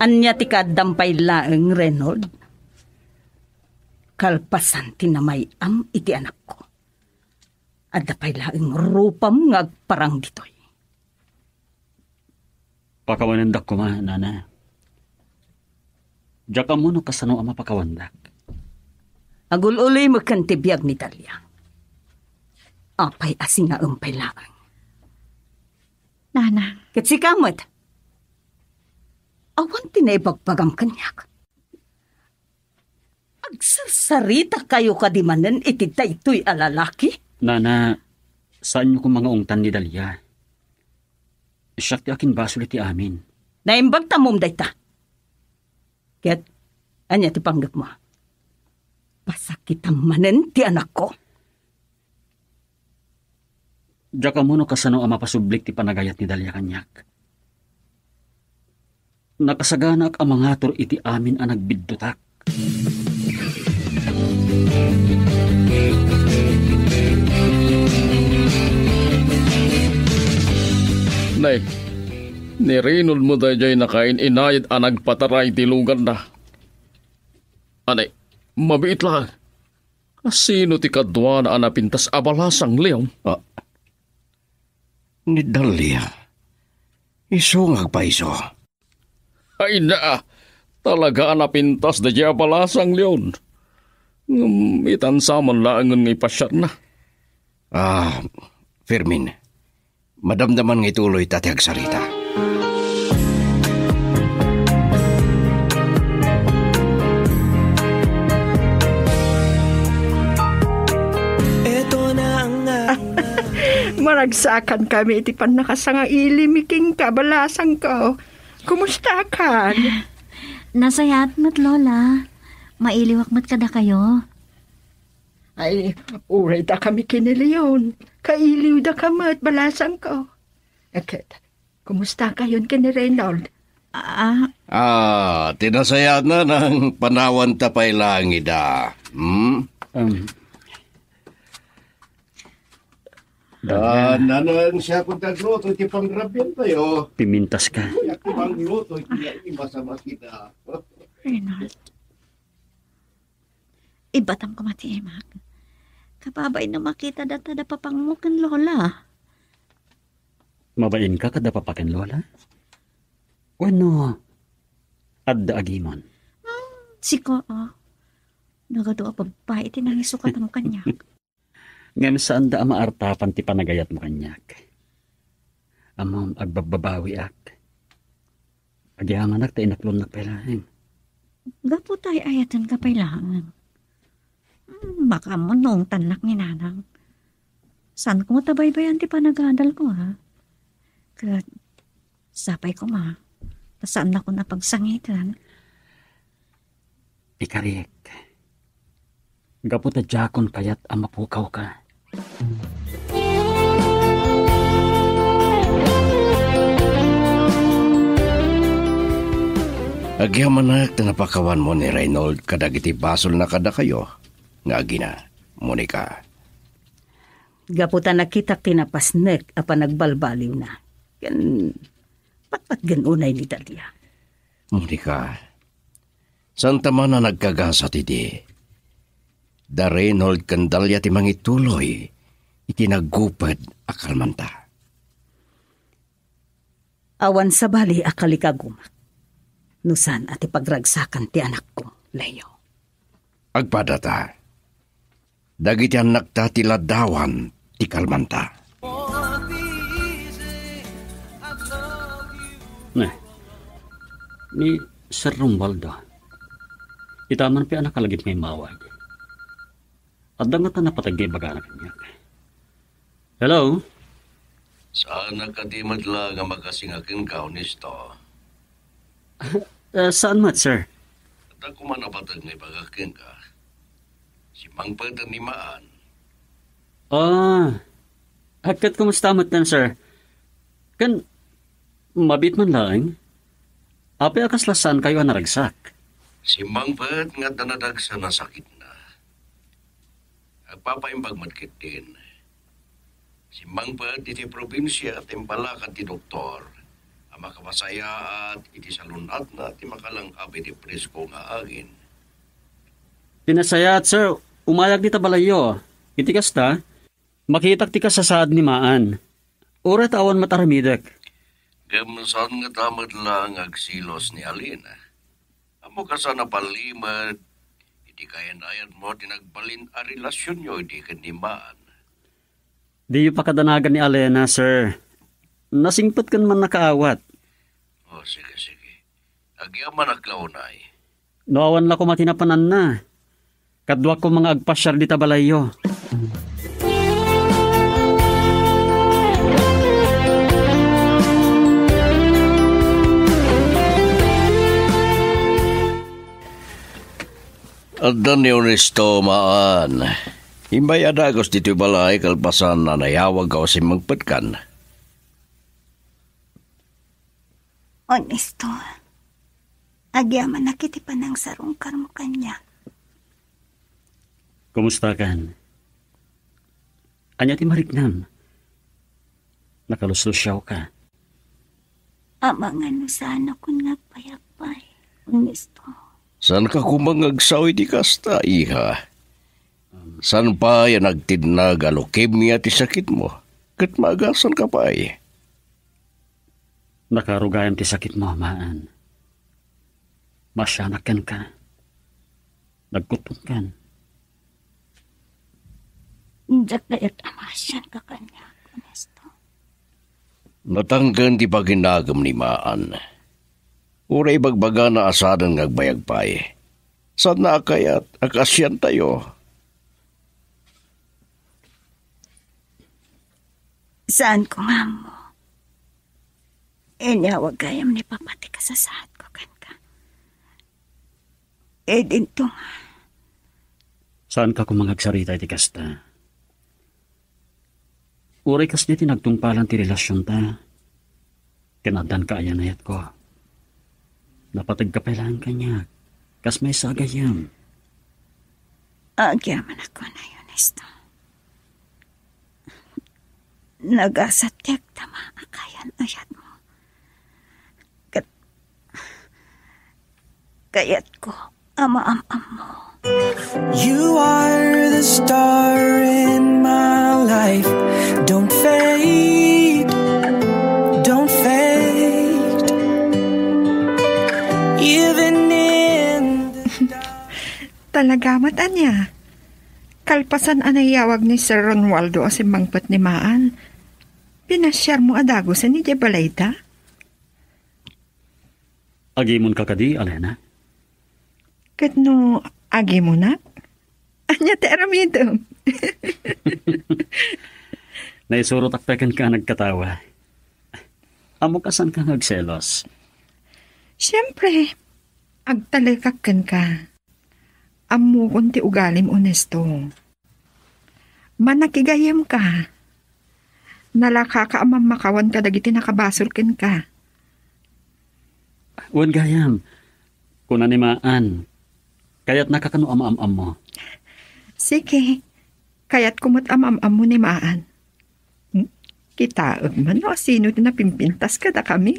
Ania ti kaaddam pay laeng, Reynold? Kalpasan ti namay-am iti anakko, adda pay laeng rupam nga agparang ditoy. Pakawanendak koma, nana. Diak ammo no kasano a mapakawandak. Agul-uloy metten ti biag ni Dalia. Apay a singaem pay laeng? Nana. Ket sika met. Awan ti naibagbagam kaniak. Agsarsaritakayo kadi manen iti daytoy a lalaki? Nana, saanyo koma nga ungtan ni Dalia. Siak ti akinbasol iti amin. Naimbag ta ammom dayta. Ket, ania ti panggepmo? Pasakitam manen ti anakko. Diak ammo no kasano a mapasublik ti panagayat ni Dalia kaniak. Nakasaganaak a mangatur iti amin a nagbiddutak. Nay, ni Reynold mo daydiay nakain-inayad a nagpataray ti lugarna. Anay, mabiit laeng. Sino ti kaduana a napintas a balasang leon? Ah, ni Dalia. Isu nga agpaiso. Ay na, talaga a napintas daydiay a balasang leon. Ngem itansa man laengen nga ipasiarna. Ah, Fermin, madamdaman nga ituloy ta ti agsarita. Maragsakan kami iti pannakasangaili mi kenka, balasangko. Kumustakan? Nasayaat met, Lola. Mailiwak met kadakayo. Ay, uray dakami ken ni Leon, kailiwdaka met, balasangko. Ket, kumustakayon ken ni Reynold? Ah. Ah, ti nasayaatna, nang panawanta pay laeng ida. Hmm? Um. Ah, nanang siak ti agluto iti pangrabiantayo. Pimintas ka. Siak ti mangluto iti naimas a makina. Reynold. Ibatam koma ti imak. Kababain no makita data da papangmo ken Lola. Mabain ka kada papa ken Lola? Wenno, adda agimon? Hmm, sika, ah. Nagadu a babbai ti nangisukatam kaniak. Ngem saanda a maartapan ti panagayatmo kaniak. Ammom, agbabbabawiak. Agyamanak ta inaklonnak pay laeng. Gapu ta ay-ayatenka pay laeng. Hmm, makaammo no ungtannak ni Nanang. Saan koma ta baybay-an ti panagadalko, ha? Ket sapay koma, Saannakon a pagsangiten. Ikarik, gapu ta diakon kayat a mapukawka. Agyamanak ta napakawanmo ni Reynold kadagiti basolna kadakayo nga agina, Monica. Gapu ta nakitak ti napasnek a panagbalbaliwna. Ken patpatgen unay ni Dalia. Monica, saan ta man a nagkagasat idi. Da Reynold ken Dalia ti mangituloy iti nagguped a kalmanta. Awan sabali a kalikagumak no saan a ti pagragsakan ti anakko, Leo. Agpadata. Dagiti annakta ti laddawan ti kalmanta. Ne, ni Sir Romualdo. Ita man pay a nakalagip nga immawag. Adda ngata napateg nga ibagana kaniak. Hello? Saanak kadi met la nga makasinga kenka, Honesto? Eh, saan met, sir? Adda koma napateg nga ibaga kenka. Simmangpet ni Maan. Ah, ket kumusta met, sir? Ken, mabiit man laeng? Apay a kasla saankayo a naragsak? Simmangpet nga adda nadagsen a sakitna. Agpapaimbag met ketdin. Simmangpet iti probinsia ti impalakad ti doktor a makapasayaat iti salun-atna ti makalang-ap iti presko nga angin. Pinasayaat, sir. Umayag dita balayyo. Iti kasta, makitak ti kasasaad ni Maan. Uray ta awan met aramidek. Ngem saan ngata met la nga agselos ni Alina? Ammok a saan a ballimed iti kayan-ayanmo ti nagbalin a relasionyo idi ken ni Maan. Diyo pakadanagan ni Alena, sir. Nasingpet ken mannakaawat. O, sige, sige. Agyamanak la unay. No awan la koma ti napananna, kaduak koma nga agpasiar dita balayyo. Adda ni Honesto, Maan. Imbay a dagus ditoy balay kalpasan a nayawag a simmangpetkan. Honesto, agyamanak iti panangsarungkarmo kaniak. Kumustakan? Ania ti mariknam? Nakaluslusiawka? Amangan no saanakon nga agpayagpay, Ernesto. Saanka koma nga agsao iti kasta, iha. Saan pay a nagtednag a leukemia ti sakitmo, ket maagasanka pay. Nakarugayam ti sakitmo, Maan. Maasianak kenka. Nagkuttongkan. Diak kayat a maasianka kaniak, Ernesto. Natangken ti paginagem ni Maan. Uray ibagbagana a saanen nga agbayag pay. Saanna a kayat a kaasiantayo. Saanko nga ammo. Inyawag gayam ni Papa ti kasasaadko kenka. Idinto nga. Saanka koma nga agsarita iti kasta. Uray kasdi ti nagtungpalan ti relasionta, ken addan kaayan-ayatko. Napategka pay laeng kaniak, kas maysa a gayyem. Agyamanak unay, Ernesto. Nagasat ti agtama a kayan-ayatmo. Ket kayatko a maam-ammo. You are the star in my life. Don't fade, don't fade. Even in the dark. Talaga met, ania? Kalpasan a nayawag ni Sir Romualdo a simmangpet ni Maan, pinasiarmo a dagusen idiay balayda? Agimonka kadi, Alena? Ket no agimonak, ania ti aramidem? Naisurotak pay kenka a nagkatawa. Ammok a saanka nga agselos. Siempre, agtalekak kenka. Ammokon ti ugalim, Ernesto. Manakigayyemka. Nalakaka a mammakawan kadagiti nakabasol kenka. Wen gayam, kuna ni Maan, kayatnaka kano a maam-ammo? Sige, kayatko met a maam-ammo ni Maan. Hmm? Kitaem man no asino ti napimpintas kadakami.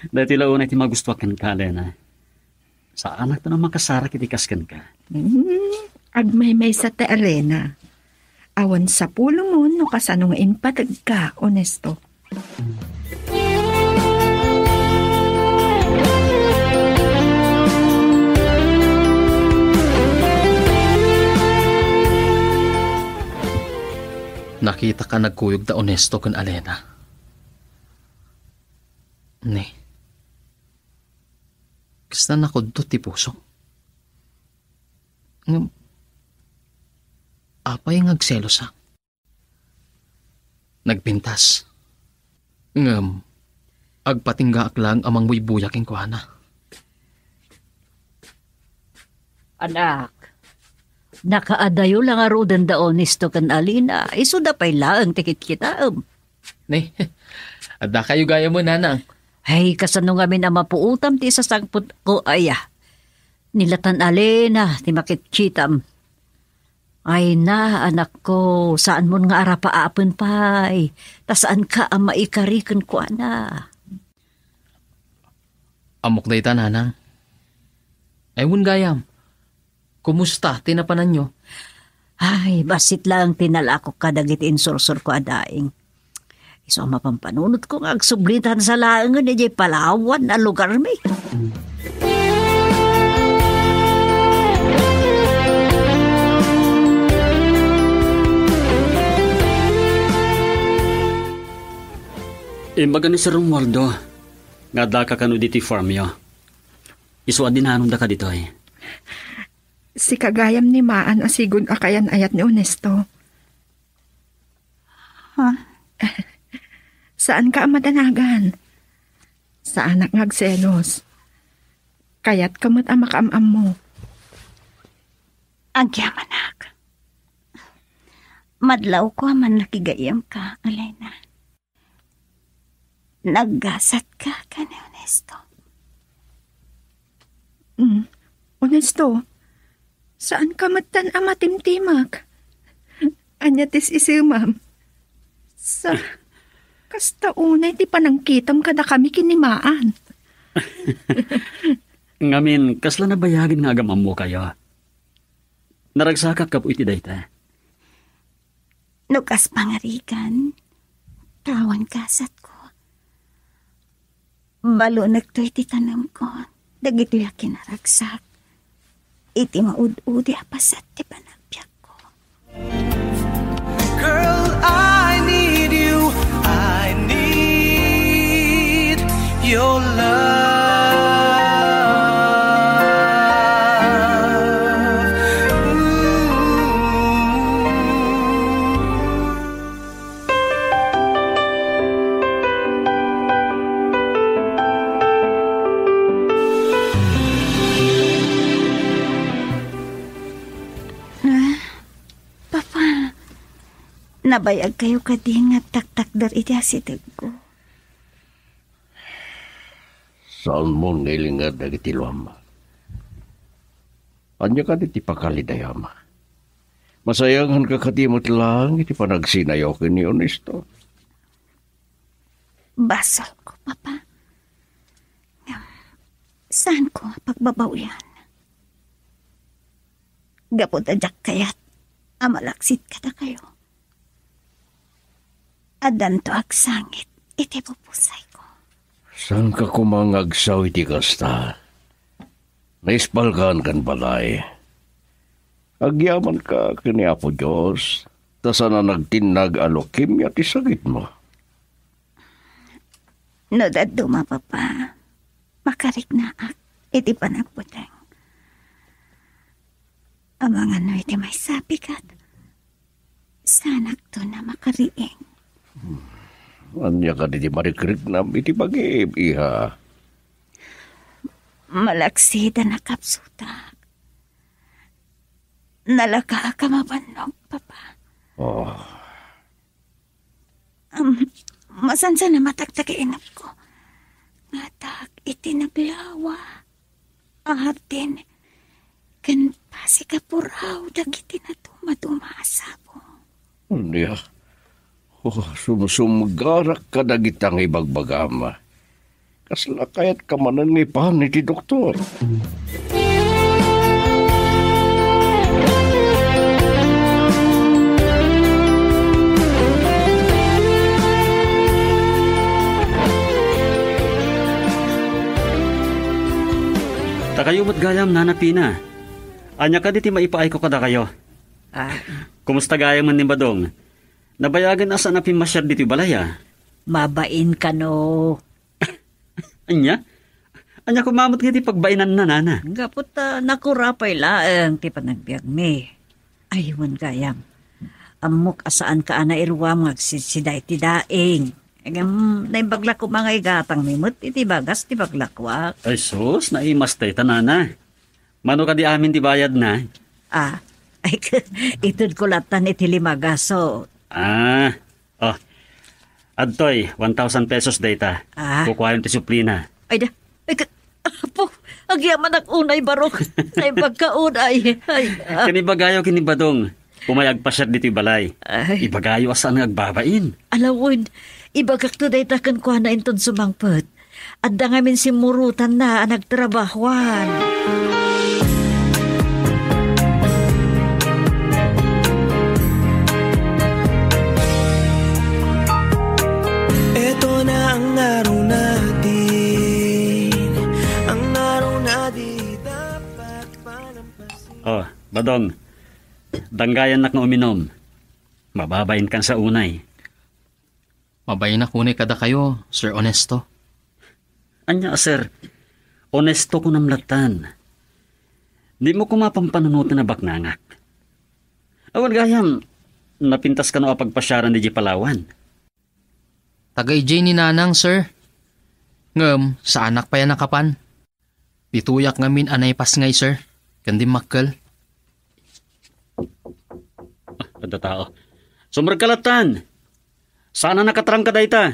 Daytoy la unay ti magustuak kenka, Alena. Saanak ta no makasarak iti kas kenka. Hmm, agmaymaysa ti Alena. Awan sapulongmo no kasano nga impategka, Ernesto. Nakitaka nagkuyog da Ernesto ken Alena. Ni, kasta nakudto ti puso. Ngem, apay nga agselosak? Nagpintas. Ngem, agpatinggaak laeng a mangbuybuya kenkuana. Anak, nakaadayo la ngaruden da Ernesto ken Alena, isuda pay laeng ti kitkitaem. Ni, adda kayo gayam, nanang. Ay, kasano ngamin a mapuotam ti isasangputko, aya? Ni la tan Alena ti makitkitam. Ay na, anakko, saanmon nga arapaapen pay, ta saanka a maikari kenkuana. Ammok dayta, nanang. Ay, wen gayam, kumusta ti napananyo? Ay, bassit laeng ti nalakok kadagiti insursurko a daing. Isu a mapanpanunotko nga agsublitan sa laengen idiay palawan a lugarmi. Imbaga ni Sir Romualdo nga addaka kano ditoy farmyo. Isu a dinanondaka ditoy. Sika gayam ni Maan a sigud a kayan-ayat ni Ernesto. Ha? Saanka a madanagan. Saanak nga agselos. Kayatka met a makaam-ammo. Agyamanak. Madlawko a mannakigayyemka, Alena. Naggasatka ken ni Ernesto. Mm. Ernesto, saanka metten a matimtimek? Ania ti is-isemam? Sa, kasta unay ti panangkitam kadakami ken ni Maan. Ngamin, kasla nabayagen nga agam-ammokayo. Naragsakak gapu iti dayta. No kas pangarigan, ta awan gasatko. Balonekto iti tanemko dagitoy a kinaragsak iti maud-udi a paset ti panagbiagko. Girl, I need you. I need your love. Ooh. Ah, Papa, nabayag kayo kadi nga agtaktakder iti asidegko? Saanmon nga ilinged dagiti luam. Ania kadi ti pakaridayam? Masayanganka kadi met laeng iti panagsinayo ken ni Ernesto? Basolko, Papa. Ngem, saanko a pagbabawian. Gapu ta diak kayat a malaksid kadakayo. Addanto agsangit iti pupusayko. Saanka koma nga agsaw iti kasta? Naispalkan ken balay. Agyamanka ken ni Apo Dios, ta saan a nagtinnag a leukemia ti sakitmo. No dadduma, Papa, makariknaak iti panagbuteng. Amangan no iti maysa a bigat, saanakton a makariing. Hmm. Ania kadi ti marikriknam iti bagim, iha? Malaksidan a kapsutak. Nalaka ka mabannog, Papa. Oh. Am, masansan a matagtagainapko. Ngatak iti naglawa. Atin, ken pasi ka puraw dagiti nadumaduma a sabong. Ania? Oh, sumsumgarak kadagita nga ibagbagam. Kasla kayatka manen nga ipan iti doktor. Dakayo met gayam, Nana Pina. Ania kadi ti maipaayko kadakayo? Ah. Kumusta gayam ni Badong? Nabayagen a saan a pimmasiar ditoy balay, a? Mabain kano. Ania? Ania koma met nga ti pagbainanna, Nana? Gapu ta nakura pay laeng ti panagbiagmi. Ay, wen gayam. Ammok a saanka a nairuam nga agsidsida iti daing. Ngem naimbag la koma nga igatangmi met iti bagas ti baglakuak. Ay sus, naimas dayta, Nana. Mano kadi amin ti bayadna? Ah, ay, itedko lattan iti lima gasut. Ah, oh. Adtoy, one thousand pesos dayta. Ah. Kukuayon ti suplina. Ay da, ay, ka-, apo, agyamanak unay, barok. Naimbag ka unay. Ay, ah. Ken ibagayo ken ni Badong, umay agpasiar ditoy balay. Ay. Ibagayo a saan nga agbabain. Ala wen, ibagakto dayta kenkuana inton sumangpet. Adda ngamin simmurotanna a nagtrabahoan. Eto na ang araw natin, ang araw na di dapat palampasin. Oh, Badong, danggayannak nga uminom. Mababainkan sa unay. Mabainak unay kadakayo, Sir Honesto. Ania, sir? Honesto kunam lattan. Dimo koma pampanunoten a baknangak. Awan gayam, napintas kano a pagpasiaran idiay Palawan? Taga idiay ni Nanang, sir. Ngem, saanak pay a nakapan. Ditoyak ngamin a naipasngay, sir, ken dimmakkel. Ah, adda tao. Sumrekka lattan. Saan a nakatrangka dayta.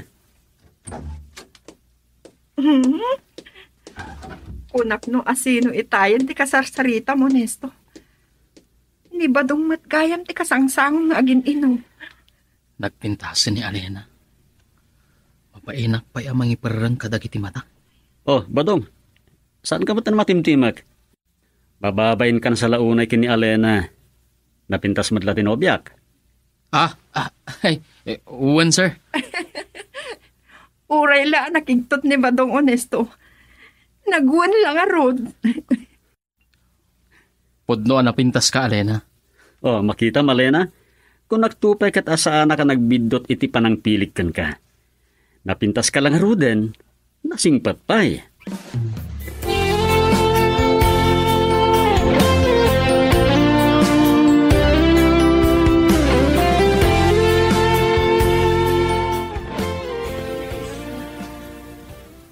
Mhm. Kunak no asino itayen ti kasarsaritamo, Nesto. Ni Badong met gayam ti kasangsango nga agin-inom. Nagpintasen ni Alena. Mabainak pay a mangiperreng kadagiti mata. Oh, Badong, saanka met a matimtimek? Mababainkan sa la unay ken ni Alena. Napintas met la ti nobiak. Ah, ah, ay, eh, wen, sir. Uray la a nakigtot ni Badong Honesto. Nagwen la ngarud. Pudno a napintaska, Alena. Oh, makitam, Alena. Kunakto pay ket a saanak a nagbiddut iti panangpilik kenka. Napintaska la ngaruden, nasingpet pay.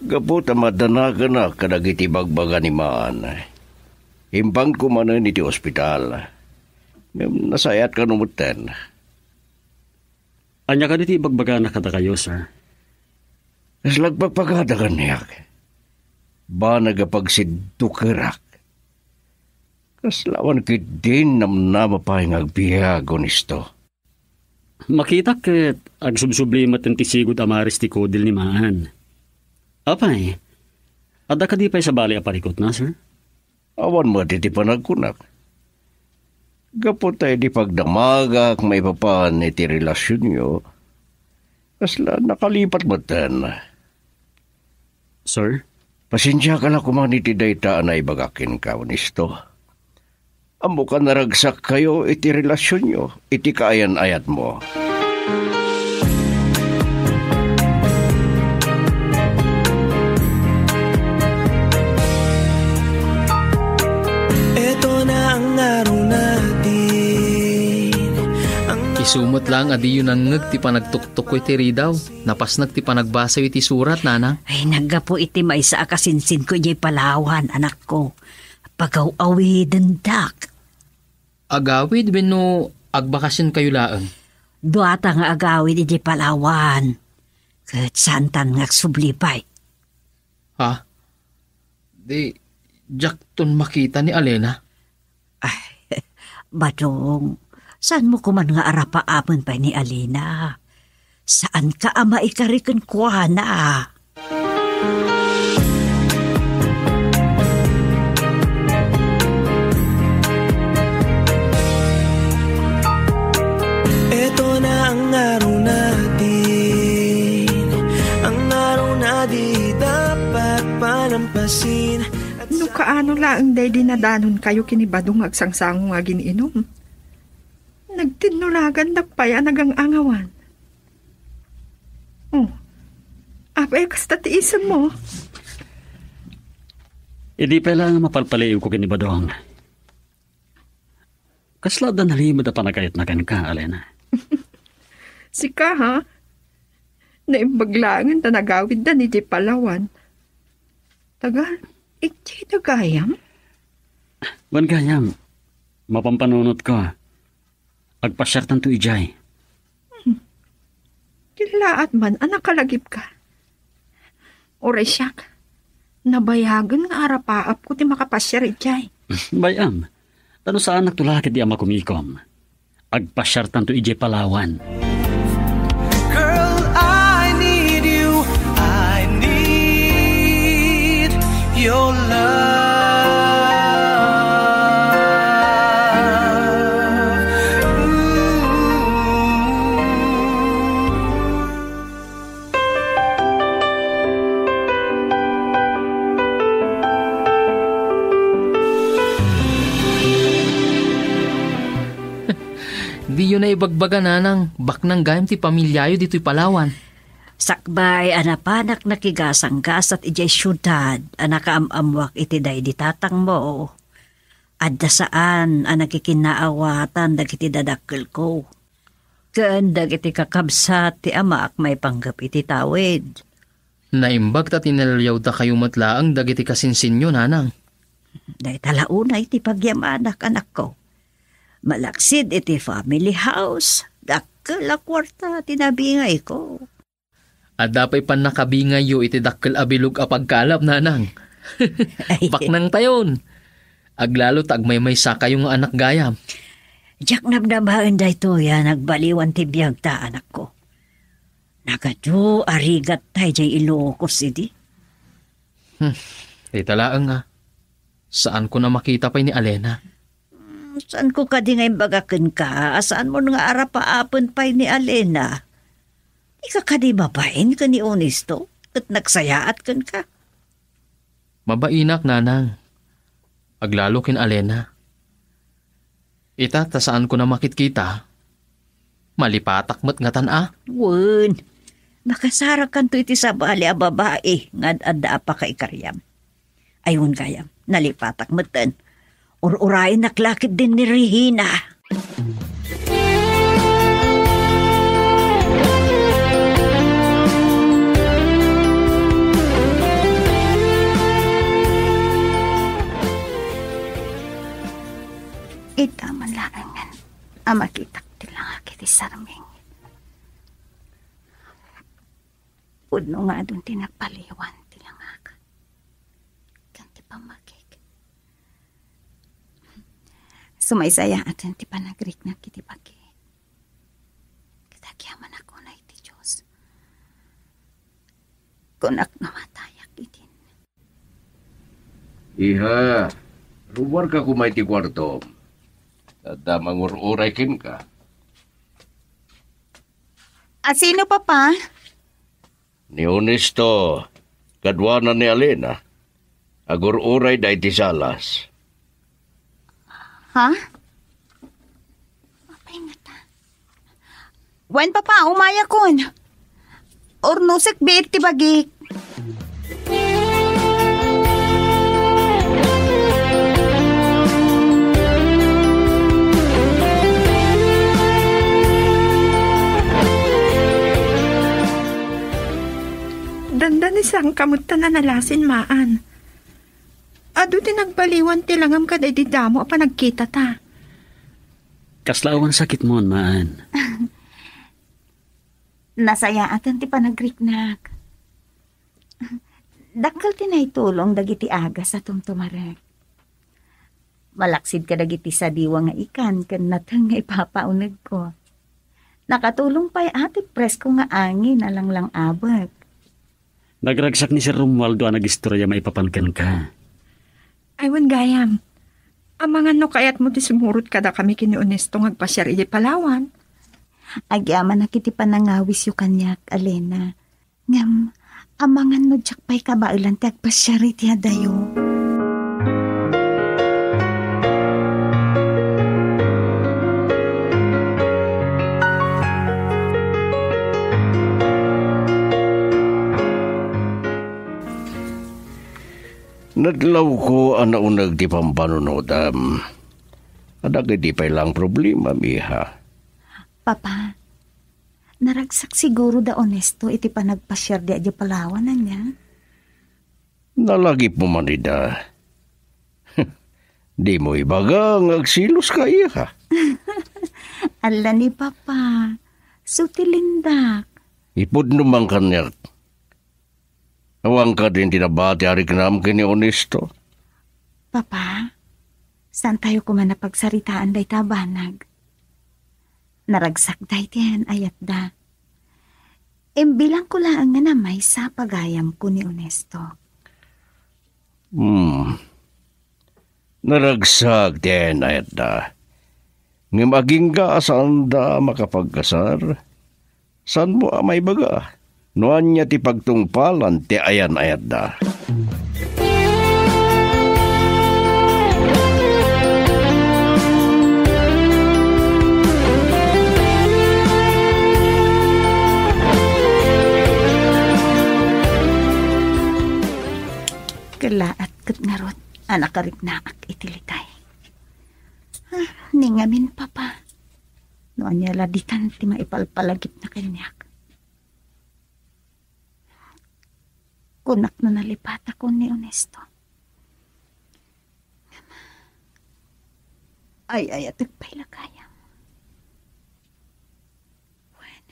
Gapu ta madanagenak kadagiti bagbaga ni Maan, impangko manen iti ospital. Ngem nasayaat kano metten. Ania kadi ti ibagbagana kadakayo, sir? Kasla agpagpagada kaniak. Banag a pagsiddukerak. Kasla awan ketdin namnama pay nga agbiag, Honesto. Makitak ket agsubsubli met ti sigud a maris ti kudil ni Maan. Apay, adda kadi pay sabali a parikutna, sir? Awan met iti panagkunak. Gapu ta idi pagdamagak maipapan iti relasionyo, kasla nakalipat metten. Sir? Pasensiaka la koma iti dayta a naibagak kenka, Honesto. Ammok a naragsakkayo iti relasionyo iti kaayan-ayatmo. Eto na ang araw natin, ang Isu met laeng a diyo nangngeg ti panagtuktok ko iti ridaw. Napasnek ti panagbasayo iti surat, nanang. Ay, naggapu iti maysa a kasinsinko idiay Palawan, anakko. Pagaw-awidendak. Agawid wenno agbakasionkayo laeng? Duata nga agawid idiay Palawan. Ket saantan nga agsubli pay. Ha? Di, diakton makita ni Alena? Ay, Badong, saanmo koma nga arapaapen pay ni Alena? Saanka a maikari kenkuana? Ito na ang araw natin, ang araw na di dapat palampasin. No kaano laeng daydi nadanonkayo ken ni Badong nga agsangsango nga agin-inum? Nagtinnulagandak pay a nagang-angawan. Oh, apay kasta ti isemmo? Idi pay laeng a mapalpaliiwko ken ni Badong. Kasla adda nalimed a panagkayatna kenka, Alena? Sika, ha? Naimbag laengen ta nagawiddan idiay Palawan. Tagal, idiay da gayam? Wen gayam, mapampanunotko. Agpasiartanto idiay. Hmm. Killaat man a nakalagipka. Uray siak, nabayagen nga arapaapko ti makapasiar idiay. Bay-am, ta no saannakto la ketdi a makumikom, agpasiartanto idiay Palawan. Girl, I need you. I need your love. Ooh. Diyo na ibagbaga, nanang, baknang gayam ti pamiliayo ditoy Palawan. Sakbay a napanak nakigasanggasat idiay siudad a nakaam-ammoak iti daydi tatangmo, adda saan a nakikinnaawatan dagiti dadakkelko. Ken dagiti kakabsat ti amaak maipanggep iti tawid. Naimbag ta tinaliawdakayo met laeng dagiti kasinsinyo, nanang. Dayta la unay ti pagyamanak, anakko. Malaksid iti family house, dakkel a kuarta ti nabingayko. Adda pay pannakabingayyo iti dakkel a bilog a pagkalap, nanang. Ay. Baknangtayon. Aglalo ta agmaymaysakayo nga anak gayam. Diak namnamaen daytoy a nagbaliwan ti biagta, anakko. Nagadu a rigatta idiay Ilocos idi. Hmm, dayta laeng a. Saanko a makita pay ni Alena. Hmm, saanko kadi nga imbaga kenka a saanmon nga arapaapen pay ni Alena? Dika kadi mabain ken ni Honesto ket nagsayaat kenka? Mabainak, nanang. Aglalo ken Alena. Ita ta saanko a makitkita, malipatak met ngatan a. Wen, makasarakanto iti sabali a babai nga ad-adda a pakaikariam. Ay, wen gayam, nalipatak metten. Ur-urayennak la ketdin ni Regina. Ita man laengen a makitak ti langak iti sarming. Pudno nga adun ti nagpaliwan ti langak ken ti pammagik. Sumaysayaaten ti panagriknak iti bagi. Ket agyamanak unay iti Dios. Kunak nga matayak idin. Iha, ruarka koma iti kuartom. Adda mangur-uray kenka. A sino, Papa? Ni Honesto, kaduana ni Alena. Agur-urayda iti salas. Ha? Apay ngata? Wen, Papa, umayakon. Urnosek biit ti bagik. Inka met ta nalasin, Maan. Adu ti nagbaliwan ti langam kadaydi damo a panagkitata. Kasla awan sakitmon, Maan? Nasayaaten ti panagriknak. Dakkel ti naitulong dagiti agas a tumtumarek. Malaksid kadagiti sadiwa nga ikan ken nateng nga ipapaunegko. Nakatulong pay a ti presko nga angin a langlang-abek. Nagragsak ni Sir Romualdo a nagistorya maipapan kenka. Ay, wen gayam. Amangan no kayatmo ti sumurot kadakami ken ni Onesto nga agpasiar idiay Palawan. Agyamanak iti panangawisyo kaniak, Alena. Ngem, amangan no diak pay kabaelan ti agpasiar iti adayo. Nadlawko a nauneg ti pampanunodam. Adda ketdi pay laeng problemam, iha. Papa, naragsak siguro da Onesto iti panagpasiarda idiay Palawan, ania? Nalagipmo man ida. Dimo ibaga nga agseloska, iha. Ala ni Papa, su ti lindak. Ipudno man kaniak. Awan kadin ti nabati a riknam ken ni Onesto? Papa, saantayo koma a pagsaritaan dayta a banag. Naragsak dayta ti ayan-ayatda. Imbilangko laeng nga namaysa a pagayamko ni Onesto. Hmm. Naragsak ti ayan-ayatda. Ngem agingga a saanda a makapagkasar, saanmo a maibaga no ania ti pagtungpalan ti ayan-ayatda. Kellaat ket ngarud a nakariknaak iti litay. Ah, ni ngamin, Papa. No ania la ditan ti maipalpalagipna kaniak. Kunak no nalipatakon ni Onesto. Ay-ayatek pay la gayam. Wen,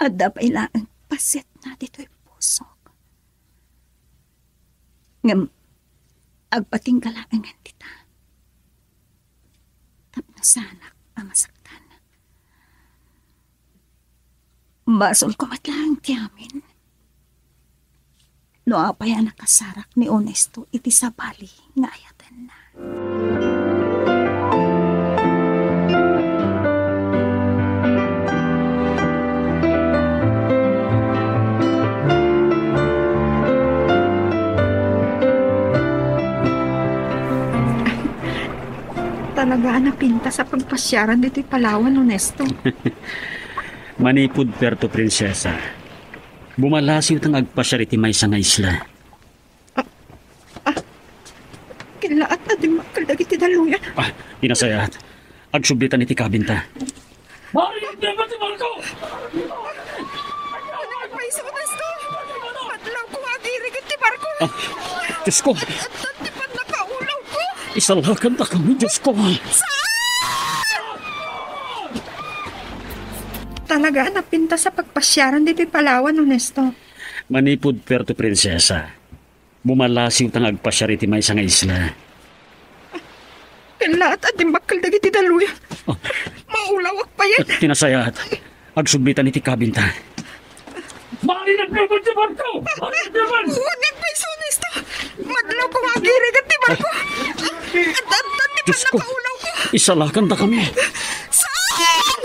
adda pay laeng pasetna ditoy pusok. Ngem agpatingga laengen dita tapno saanak a masaktan. Basolko met laeng ti amin no apay a nakasarak ni Onesto iti sabali nga ayatenna. Talaga a napintas a pagpasiaran ditoy Palawan, Onesto. Manipud Puerto Princesa, bumalasiwta nga agpasiar iti maysa nga isla. Ah, ah, kellaat a dimmakkel dagiti daluyan. Ah, ti nasayaat. Agsublitan iti kabinta. Mari, agdebet ti barko! Ano nga payso, Onesto? Madlawko nga agirigit ti barko! Ah, Diyos ko! Addan ti pannakaulawko! Isalakantakami, Diyos ko! Saan? Talaga a napintas a pagpasiaran ditoy Palawan, Onesto. Manipud Puerto Princesa, bumalasiwta nga agpasiar iti maysa nga isla. Kellaat a dimmakkel dagiti daluyan. Oh. Maulawak payen. Ti nasayaat. Agsublitan iti kabinta. Mari, agdebet ti barko! Mari, agdebet! Wen nga payso, Onesto! Madlawko nga agirigit ti barko! Addan ti pannakaulawko! Diyos ko! Isalakantakami! Saan?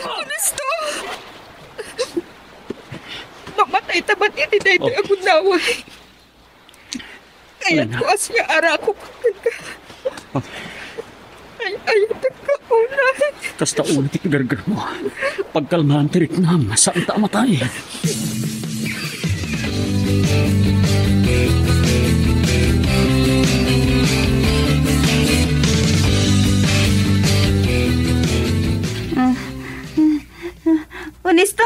Onesto! Mamatayta met iti daytoy a gundaway. Kayatko a siarakok kenka. Ay, ayatek ka unay. Kasta unay ti pigargarmo. Pagkalmaan ti riknam, saanta a matay. Ah, ah, ah, Onesto,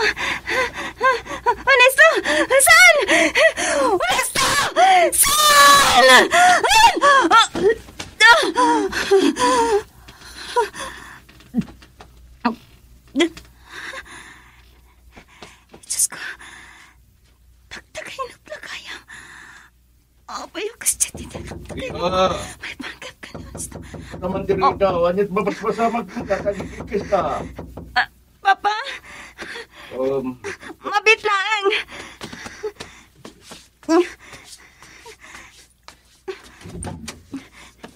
Naman diri ikaw, aniat mabasbasamak ka, kagikikis ka. Ah, Papa? Um. Mabit laeng.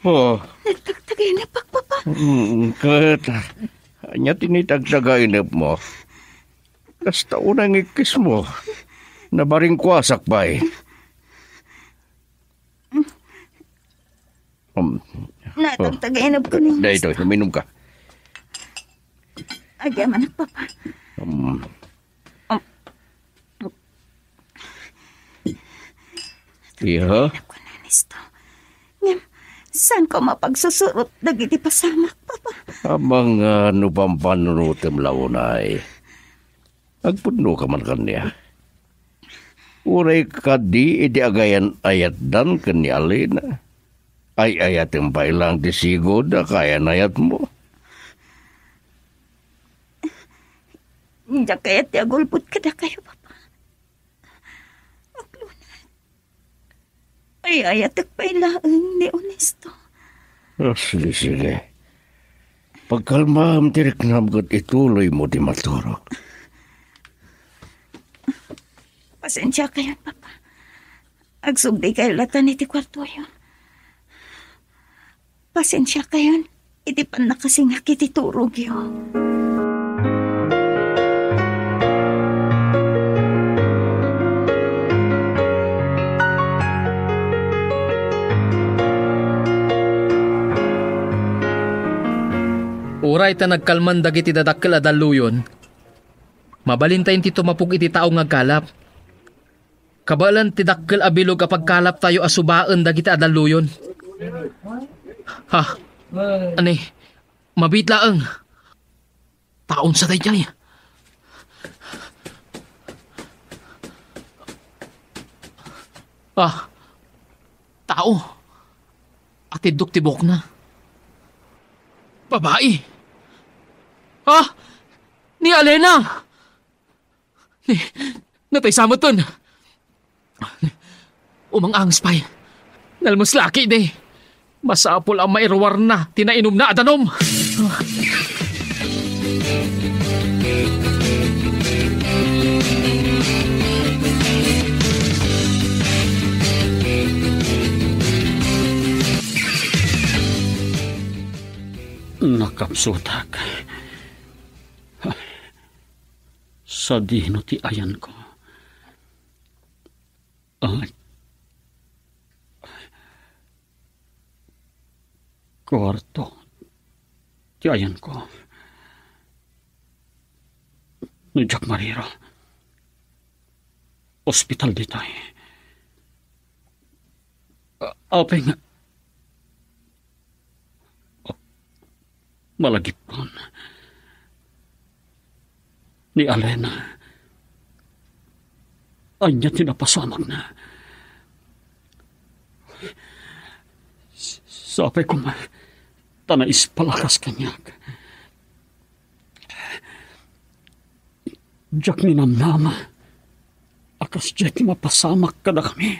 Oh. Nagtagtagainepka, Papa. Mm, ket, ania ti nagtagtagainepmo? Kasta unay nga ikkismo. Nabaringkuasak pay. Um, Natagtagainepko ni Daytoy, uminom ka. Agyamanak, Papa. Um. Um. Iya? Natagtagainepko ni Ernesto. Ngem, saanko mapagsusurot dagiti pasamak, Papa? Amangan no pampanunotem la unay. Agpudnoka man kaniak. Uray kadi iti agayan-ayatdan ken ni Alena. Ay-ayatem pay laeng ti sigud a kaayan-ayatmo. Diak kayat ti agulbod kadakayo, Papa. Aglunay. Ay-ayatek pay laeng ni Ernesto. Ah, sige, sige. Pagkalmaam ti riknam ket ituloymo ti maturog. Pasensiakayon, Papa. Agsubli kayo latta iti kuartoyo. Pasensiakayon iti pannakasingak iti turogyo. Uray ta nagkalman dagiti dadakkel a dalluyon, mabalintayo ti tumapok iti tao nga agkalap. Kabaelan ti dakkel a bilog a pagkalaptayo a subaen dagiti adalluyon. Ha? Ani? Mabiit laeng. Taon sa daydiay. Ah, tao. Atiddok ti buokna. Babai. Ha? Ni Alena. Ni, natay sa metten. Umang-anges pay. Nalmes laki di. Masapul a mairuarna ti nainumna a danum. Nakapsutak. Sadino ti ayanko? Ay. Kuarto ti ayanko. No diak mariro, ospital ditoy. A-, apay nga, malagipkon. Ni Alena, ania ti napasamakna? S-, sapay koma ta naispalakas kaniak. Diak ninamnama a kasdiay ti mapasamak kadakami.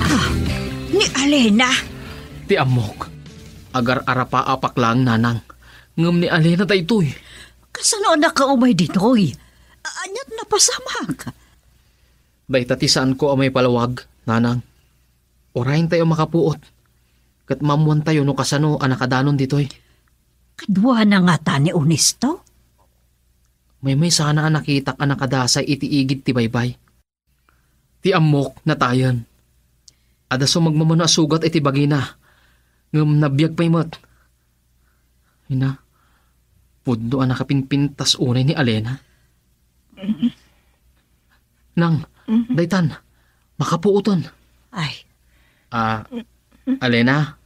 Ah, ni Alena. Ti ammok, agar-arapaapak laeng, nanang, ngem ni Alena daytoy. Kasano a nakaumay ditoy? A-, aniat napasamak? Dayta ti saanko a maipalawag, nanang. Urayentayo makapuot, ket maammoantayo no kasano a nakadanon ditoy. Kaduana ngata ni Ernesto? Maymaysana a nakitak a nakadasay iti igid ti baybay. Ti ammok, natayen. Adda sumagmamano a sugat iti bagina, ngem nabiag pay met. Ay na, pudno a nakapinpintas unay ni Alena. Nang, Mhm. daytan, makapuoten. Ay. Ah, Alena,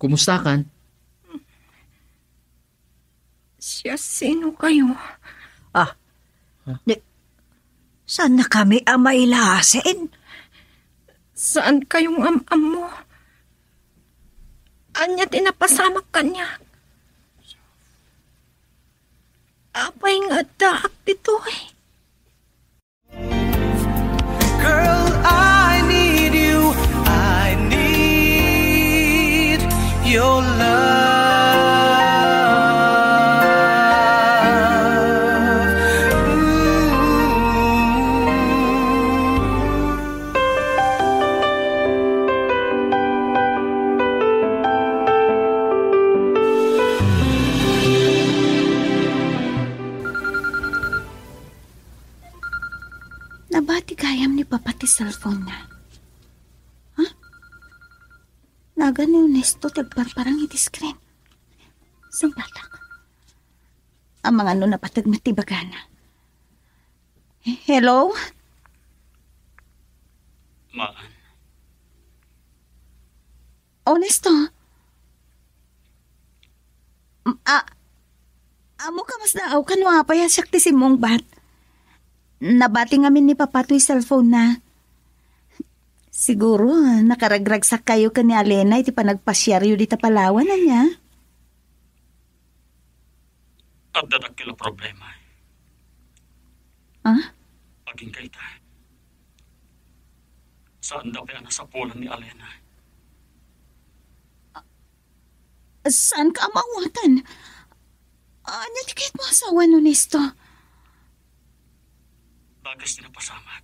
kumustakan? Siasino kayo? Ah, Ha? Di, saan na kami a mailasin? Saan kayong am-ammo? Ania ti napasamak kaniak? Apay nga addaak ditoy? Girl, I need you. I need your love. Ooh. Nabati gayam ni Papa ti cellphone-na. Ha? Nagan ni Ernesto ti agparparang iti screen. Sungbatak. Amangan no napateg met ti ibagana. Hello? Maan. Ernesto? M-, a-, ammo ka masdaaw kano apay a siak ti simmungbat? Nabati ngamin ni Papa toy cellphone-na. Siguro, nakaragragsak kayo ken ni Alena iti panagpasiaryo dita Palawan, ania? Adda dakkel a problema. Ah? Agingga ita. Saanda pay a nasapulan ni Alena. Saanka a maawatan? Ania ti kayatmo a sawen, Ernesto? Dakes ti napasamak.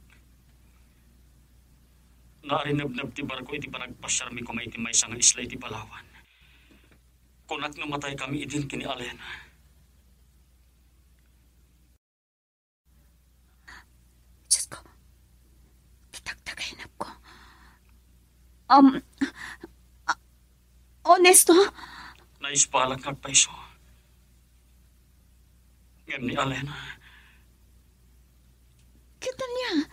Naarinebneb ti barko iti panagpasiarmi koma iti maysa nga isla iti Palawan. Kunak nga mataykami idin ken ni Alena. Diyos ko, ti tagtagainepko. Um, a-, Ernesto? Naispalak nga agpayso. Ngem ni Alena. Ket ania?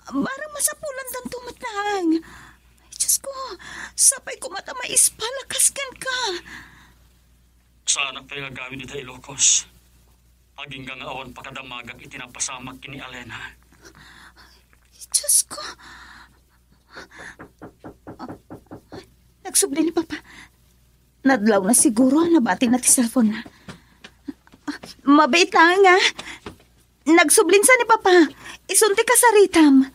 Barang masapulandanto met laeng. Ay, Diyos ko, sapay koma ta maispalakas kenka. Saanak pay nga agawid ita Ilocos. Agingga nga awan pakadamagak iti napasamak ken ni Alena. Diyos ko. Nagsubli ni Papa. Nadlawna siguro, nabatina ti cellphone-na. Mabiit laeng, a. Nagsublinsa ni Papa. Isun ti kasaritam.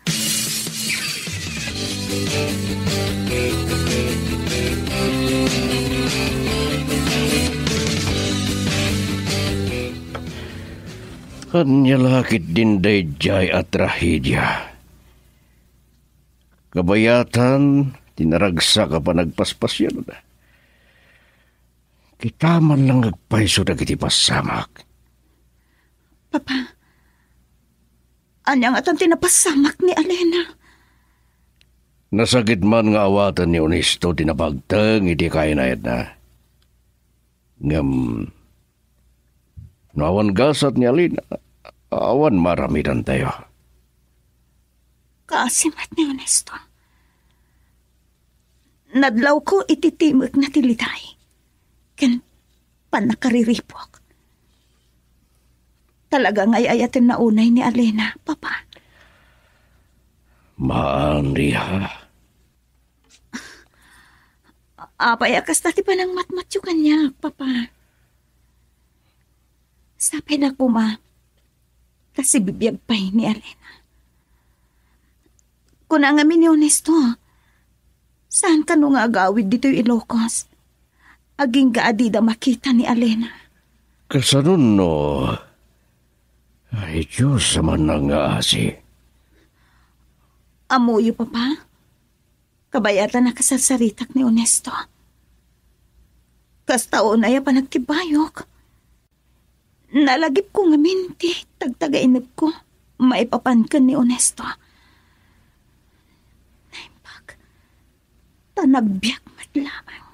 Ania la ketdin daydiay a trahedia? Kabayatan ti naragsak a panagpaspasiarda. Kita man lang agpayso dagiti pasamak. Papa, ania ngatan ti napasamak ni Alena? Nasakit man nga awaten ni Ernesto ti nabagteng iti kainayatna. Ngem, no awan gasat ni Alena, awan maaramidantayo. Kaasi met ni Ernesto. Nadlawko iti timekna ti liday ken pannakariripuk. Talaga nga ay-ayatenna unay ni Alena, Papa. Maan, Riha. Apay a kasta ti panangmatmatyo kaniak, Papa? Sapay la koma ta sibibiag pay ni Alena. Kuna ngamin ni Ernesto, saan kano nga agawid ditoy Ilocos? Agingga a dida makita ni Alena. Kasano no? Ay, Diyos, amanna nga asi. Ammoyo, Papa? Kabayatan a kasarsaritak ni Ernesto. Kasta unay a panagtibayok. Nalagipko ngamin ti tagtagainepko maipapan ken ni Ernesto. Naimbag ta nagbiag met laeng.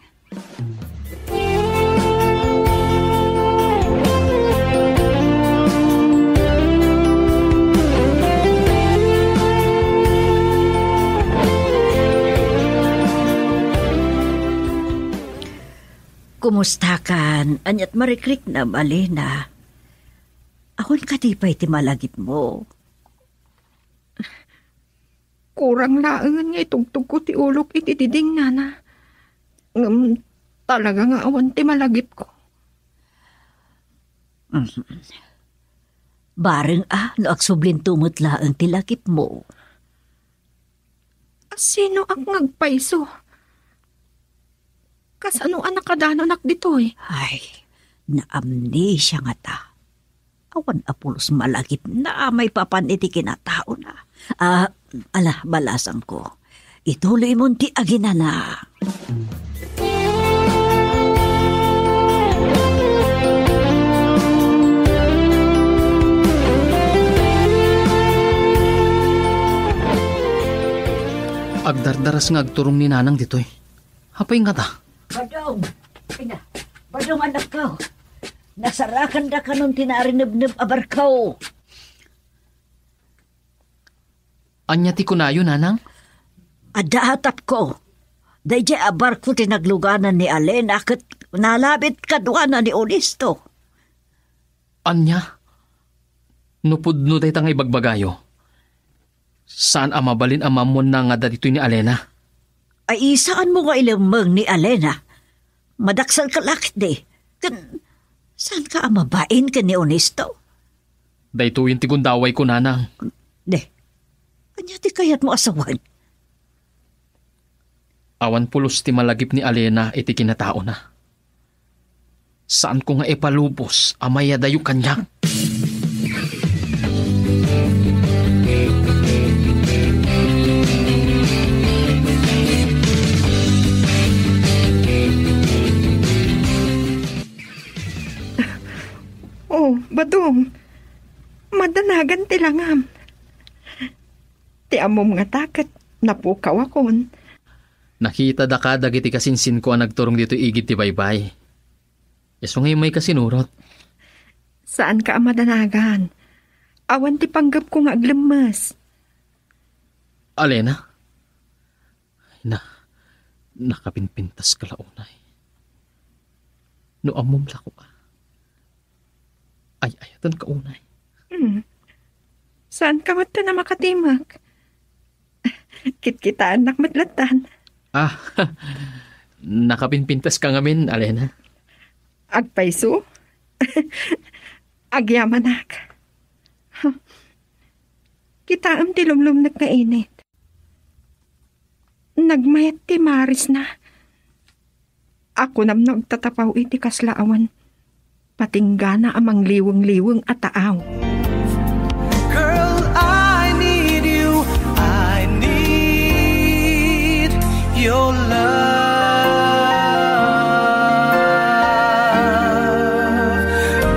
Kumustakan? Aniat marikriknam, Alena? Awan kadi pay ti malagipmo? Kurang laengen nga itugtogko ti ulok iti diding, nana. Ngem talaga nga awan ti malagipko. Mm. Bareng a no agsublinto met laeng ti lagipmo. Asinoak nga agpayso? Kasano a nakadanonak ditoy? Ay, naamnesia ngata. Awan a pulos malagipna a maipapan iti kinataona. Ah, ala, balasangko. Ituloymon ti aginana. Agdardaras nga agturong ni Nanang ditoy. Apay ngata? Badong! Ina, Badong, anakko! Nasarakandakanon ti naarinebneb a barko! Ania ti kunayo, Nanang? Adda atapko. Daydiay a barko ti nagluganan ni Alena ket nalabit kaduana ni Onesto. Ania? No pudno dayta nga ibagbagayo, saan a mabalin a maammoanna nga adda ditoy ni Alena. Ay, saanmo nga ilemmeng ni Alena? Madakselka la ketdi. Ken saanka a mabain ken ni Onesto? Daytoyen ti gundawayko, Nanang. De, ania ti kayatmo a sawen? Awan pulos ti malagip ni Alena iti kinataona. Saanko nga ipalubos a mayadayo kaniak. Oh, Badong, madanagan ti langam. Ti ammom ngata ket napukawakon. Nakitadaka dagiti kasinsinko a nagturong ditoy igid ti baybay. Isu nga immay kasinurot. Saanka a madanagan. Awan ti panggepko nga aglemmes. Alena? Na, nakapinpintaska la unay. No ammom la koma, ay-ayatenka unay. Hmm. Saanka met a makatimek? Kitkitaennak met lattan. Ah, nakapinpintaska ngamin, Alena. Agpayso? Agyamanak. Kitaem ti lumlumnek nga init. Nagmayat ti marisna. Akunam no agtatapaw iti kasla awan patinggana a mangliwengliweng a taaw. Girl, I need you. I need your love.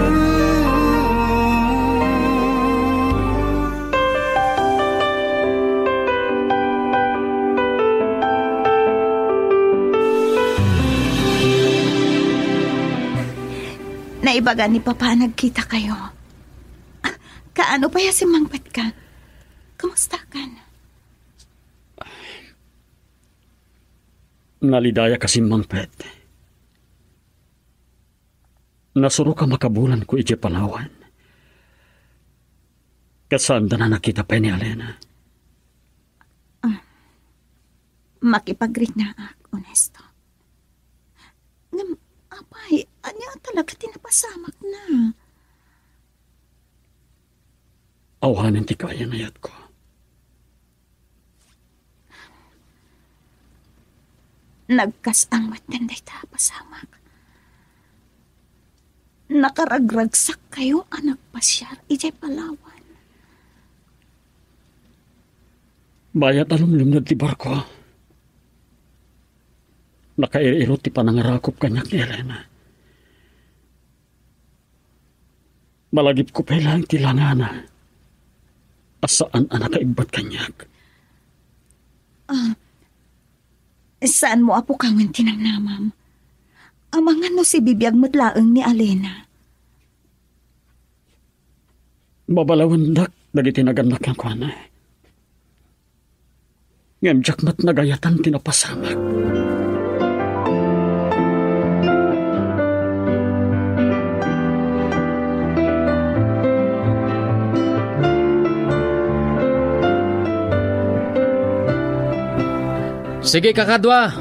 Ooh. Naibaga ni Papa a nagkitakayo. Kaano pay a simmangpetka? Kumustakan? Nalidayak a simmangpet. Nasurok a makabulanko idiay Palawan. Ket saanda a nakita pay ni Alena. Ah, makipagriknaak, Onesto. Ngem, apay, ania talaga ti napasamakna? Awanen ti kayan-ayatko. Nagkas-ang met dayta a pasamak. Nakaragragsakkayo a nagpasiar idiay Palawan. Bayat a lumlumned ti barko, nakair-irot ti panangarakop kaniak ni Elena. Malagipko pay laeng ti langana a saan a nakaibbat kaniak. Ah, saanmo a pukawen ti namnamam. Amangan no sibibiag met laeng ni Alena. Babalawendak dagiti nagannak kenkuana. Ngem diak met nagayatan ti napasamak. Sige, kakadua.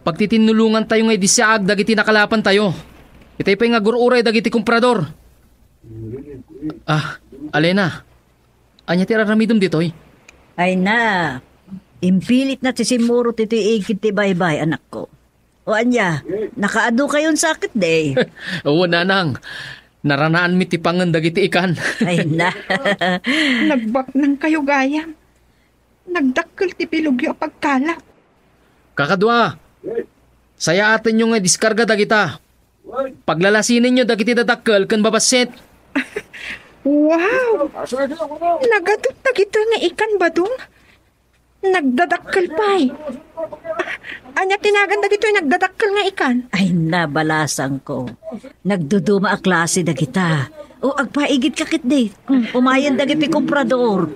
Pagtitinnulongantayo nga idi siak dagiti nakalapantayo. Itay pay nga agur-uray dagiti komprador. Ah, Alena, ania ti aramidem ditoy? Ay na, impilitna ti simmurot iti igid ti baybay, anakko. O ania, nakaadu kayon sakit, day? Awan, nanang. Naranaanmi ti pangen dagiti ikan. Ay na. Nagbaknang kayo gayam. Nagdakkel ti bilogyo a pagkalap. Kakadua, sayaatenyo nga idiskarga dagita. Paglalasinenyo dagiti dadakkel ken babassit. Wow! Nagadut dagitoy nga ikan, Badong. Nagdadakkel pay. Ah, ania ti nagan dagitoy nagdadakkel nga ikan? Ay, nabalasangko. Nagduduma a klase dagita. O, agpaigidka ketdi. Hmm, umayen dagiti komprador.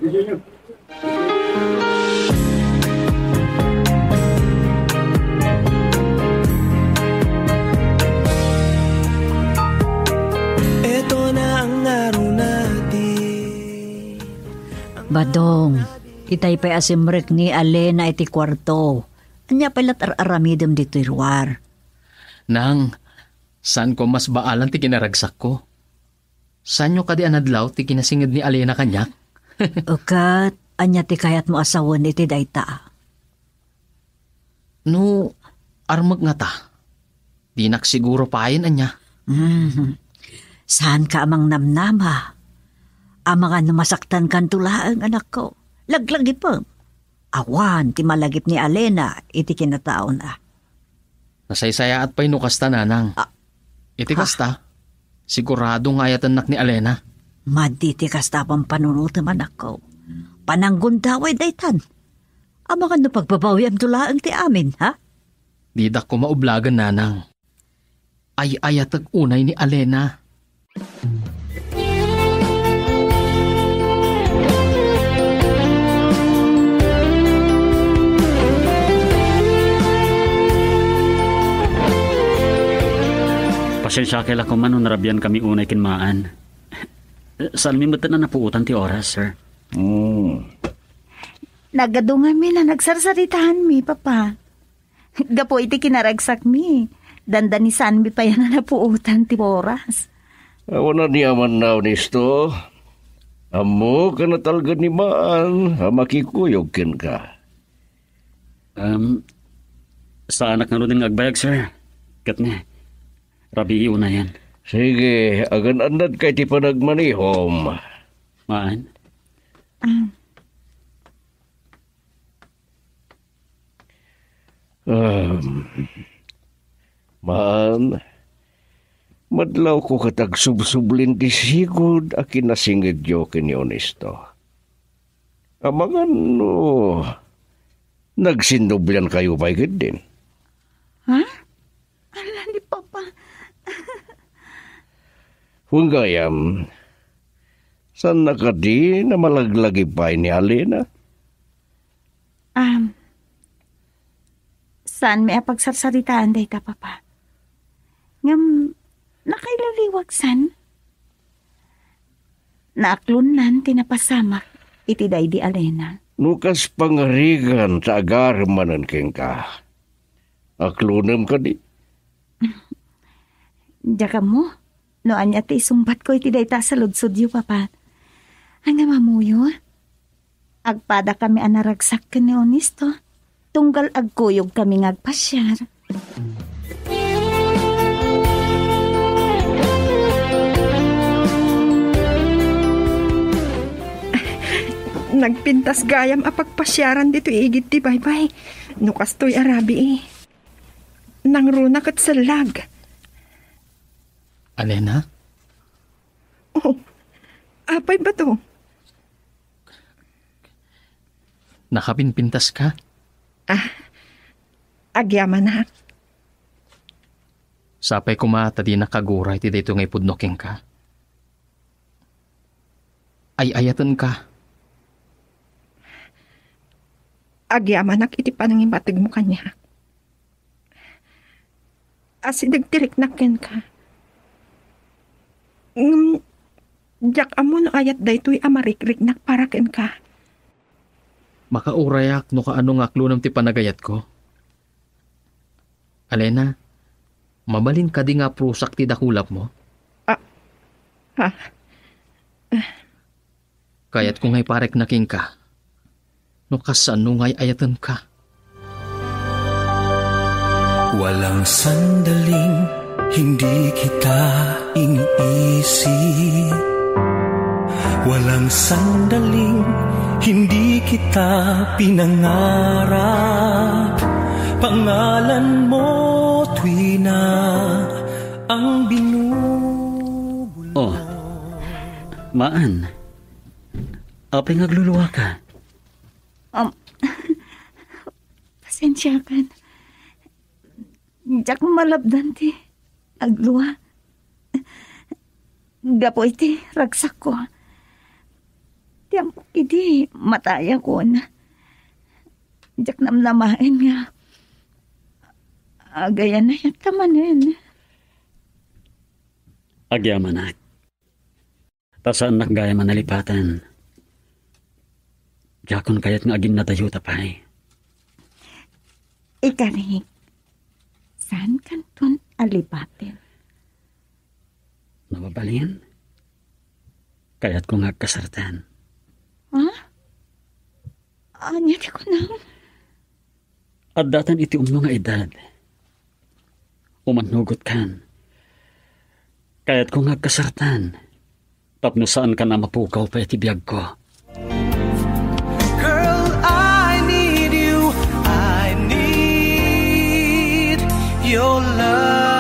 Eto na ang ngaruna ti Badong, itay pay a simrek ni Alena iti kuarto. Ania pay la ti ar-aramidem ditoy ruar? Nang, saanko a masbaalan ti kinaragsakko. Saanyo kadi a nadlaw ti kinasinged ni Alena kaniak? O ket, ania ti kayatmo a sawen iti dayta? No armek ngata, dinak siguro payen ania. Mhm. Saanka a mangnamnama. Amangan no masaktankanto laeng, anakko. Laglagipem. Awan ti malagip ni Alena iti kinataona. Nasaysayaat pay no kasta, nanang. Ah. Iti Ha? kasta, sigurado nga ayatennak ni Alena. Madi ti kasta a pampanunotem, anakko. Pananggundaway daytan. Amangan no pagbabawiamto laeng ti amin, ha? Didak koma ublagen, nanang. Ay-ayatek unay ni Alena. Pasiensiakay la koma no narabiankami unay ken Maan. Saanmi met a napuotan ti oras, sir. Hmm. Nagadu ngamin a nagsarsaritaanmi, Papa. Gapu iti kinaragsakmi, dandani saanmi pay a napuotan ti oras. Awan aniamanna, Ernesto. Ammok a natalged ni Maan a makikuyog kenka. Um, saanak ngaruden nga agbayag, sir. Ket ne, rabii unayen. Sige, agan-annadka iti panagmanehom. Maan? Ah. Um, Maan, madlawko ket agsubsublin ti sigud a kinasingedyo ken ni Ernesto. Amangan no nagsinnubliankayo pay ketdin. Ha? Ala ni Papa. Wen gayam, saanna kadi a malaglagip pay ni Alena? Um, saanmi a pagsarsaritaan dayta, Papa. Ngem, nakailaliwag san? Naaklonnan ti napasamak iti daydi Alena. No kas pangarigan ta agarem manen kenka, aklonem kadi? Diak ammo no ania ti isungbatko iti dayta a saludsodyo, Papa. Ngem ammoyo, agpadakami a naragsak ken ni Ernesto, tunggal agkuyogkami nga agpasiar. Nagpintas gayam a pagpasiaran ditoy igid ti baybay. No kastoy a rabii. Nangruna ket sellag. Alena? Oh, apay, Badong? Nakapinpintaska? Ah, agyamanak. Sapay koma ta dinak aguray ti daytoy nga ipudno kenka. Ay-ayatenka. Agyamanak iti panangibategmo kaniak. Asideg ti riknak kenka. Ngem, diak ammo no ayat daytoy a marikriknak para kenka. Makaurayak no kaano nga aklonem ti panagayatko. Alena, mabalin kadi nga aprusak ti dakulapmo? Ah, ha? Kayatko nga iparekna kenka. No kasano nga ay-ayatenka? Walang sandaling hindi kita iniisip. Walang sandaling hindi kita pinangarap. Pangalan mo tuwi na ang binubulong. Oh, Maan. Apay nga agluluaka? Um, pasensiakan. Diak malabdan ti aglua. Gapu iti ragsakko. Ti ammok idi matayakon. Diak namnamaen nga agayanayak ta manen. Agyamanak. Ta saannak gayam a nalipaten. Diakon kayat nga aginnadayota pay. Ikarik, saankanton a lipaten. No mabalin, kayatko nga agkasartan. Ha? Ania ti kunam? Addatan iti umno nga edad. Umannugotkan. Kayatko nga agkasartan. Tapno saankan a mapukaw pay ti biagko. Girl, I need you. I need your love.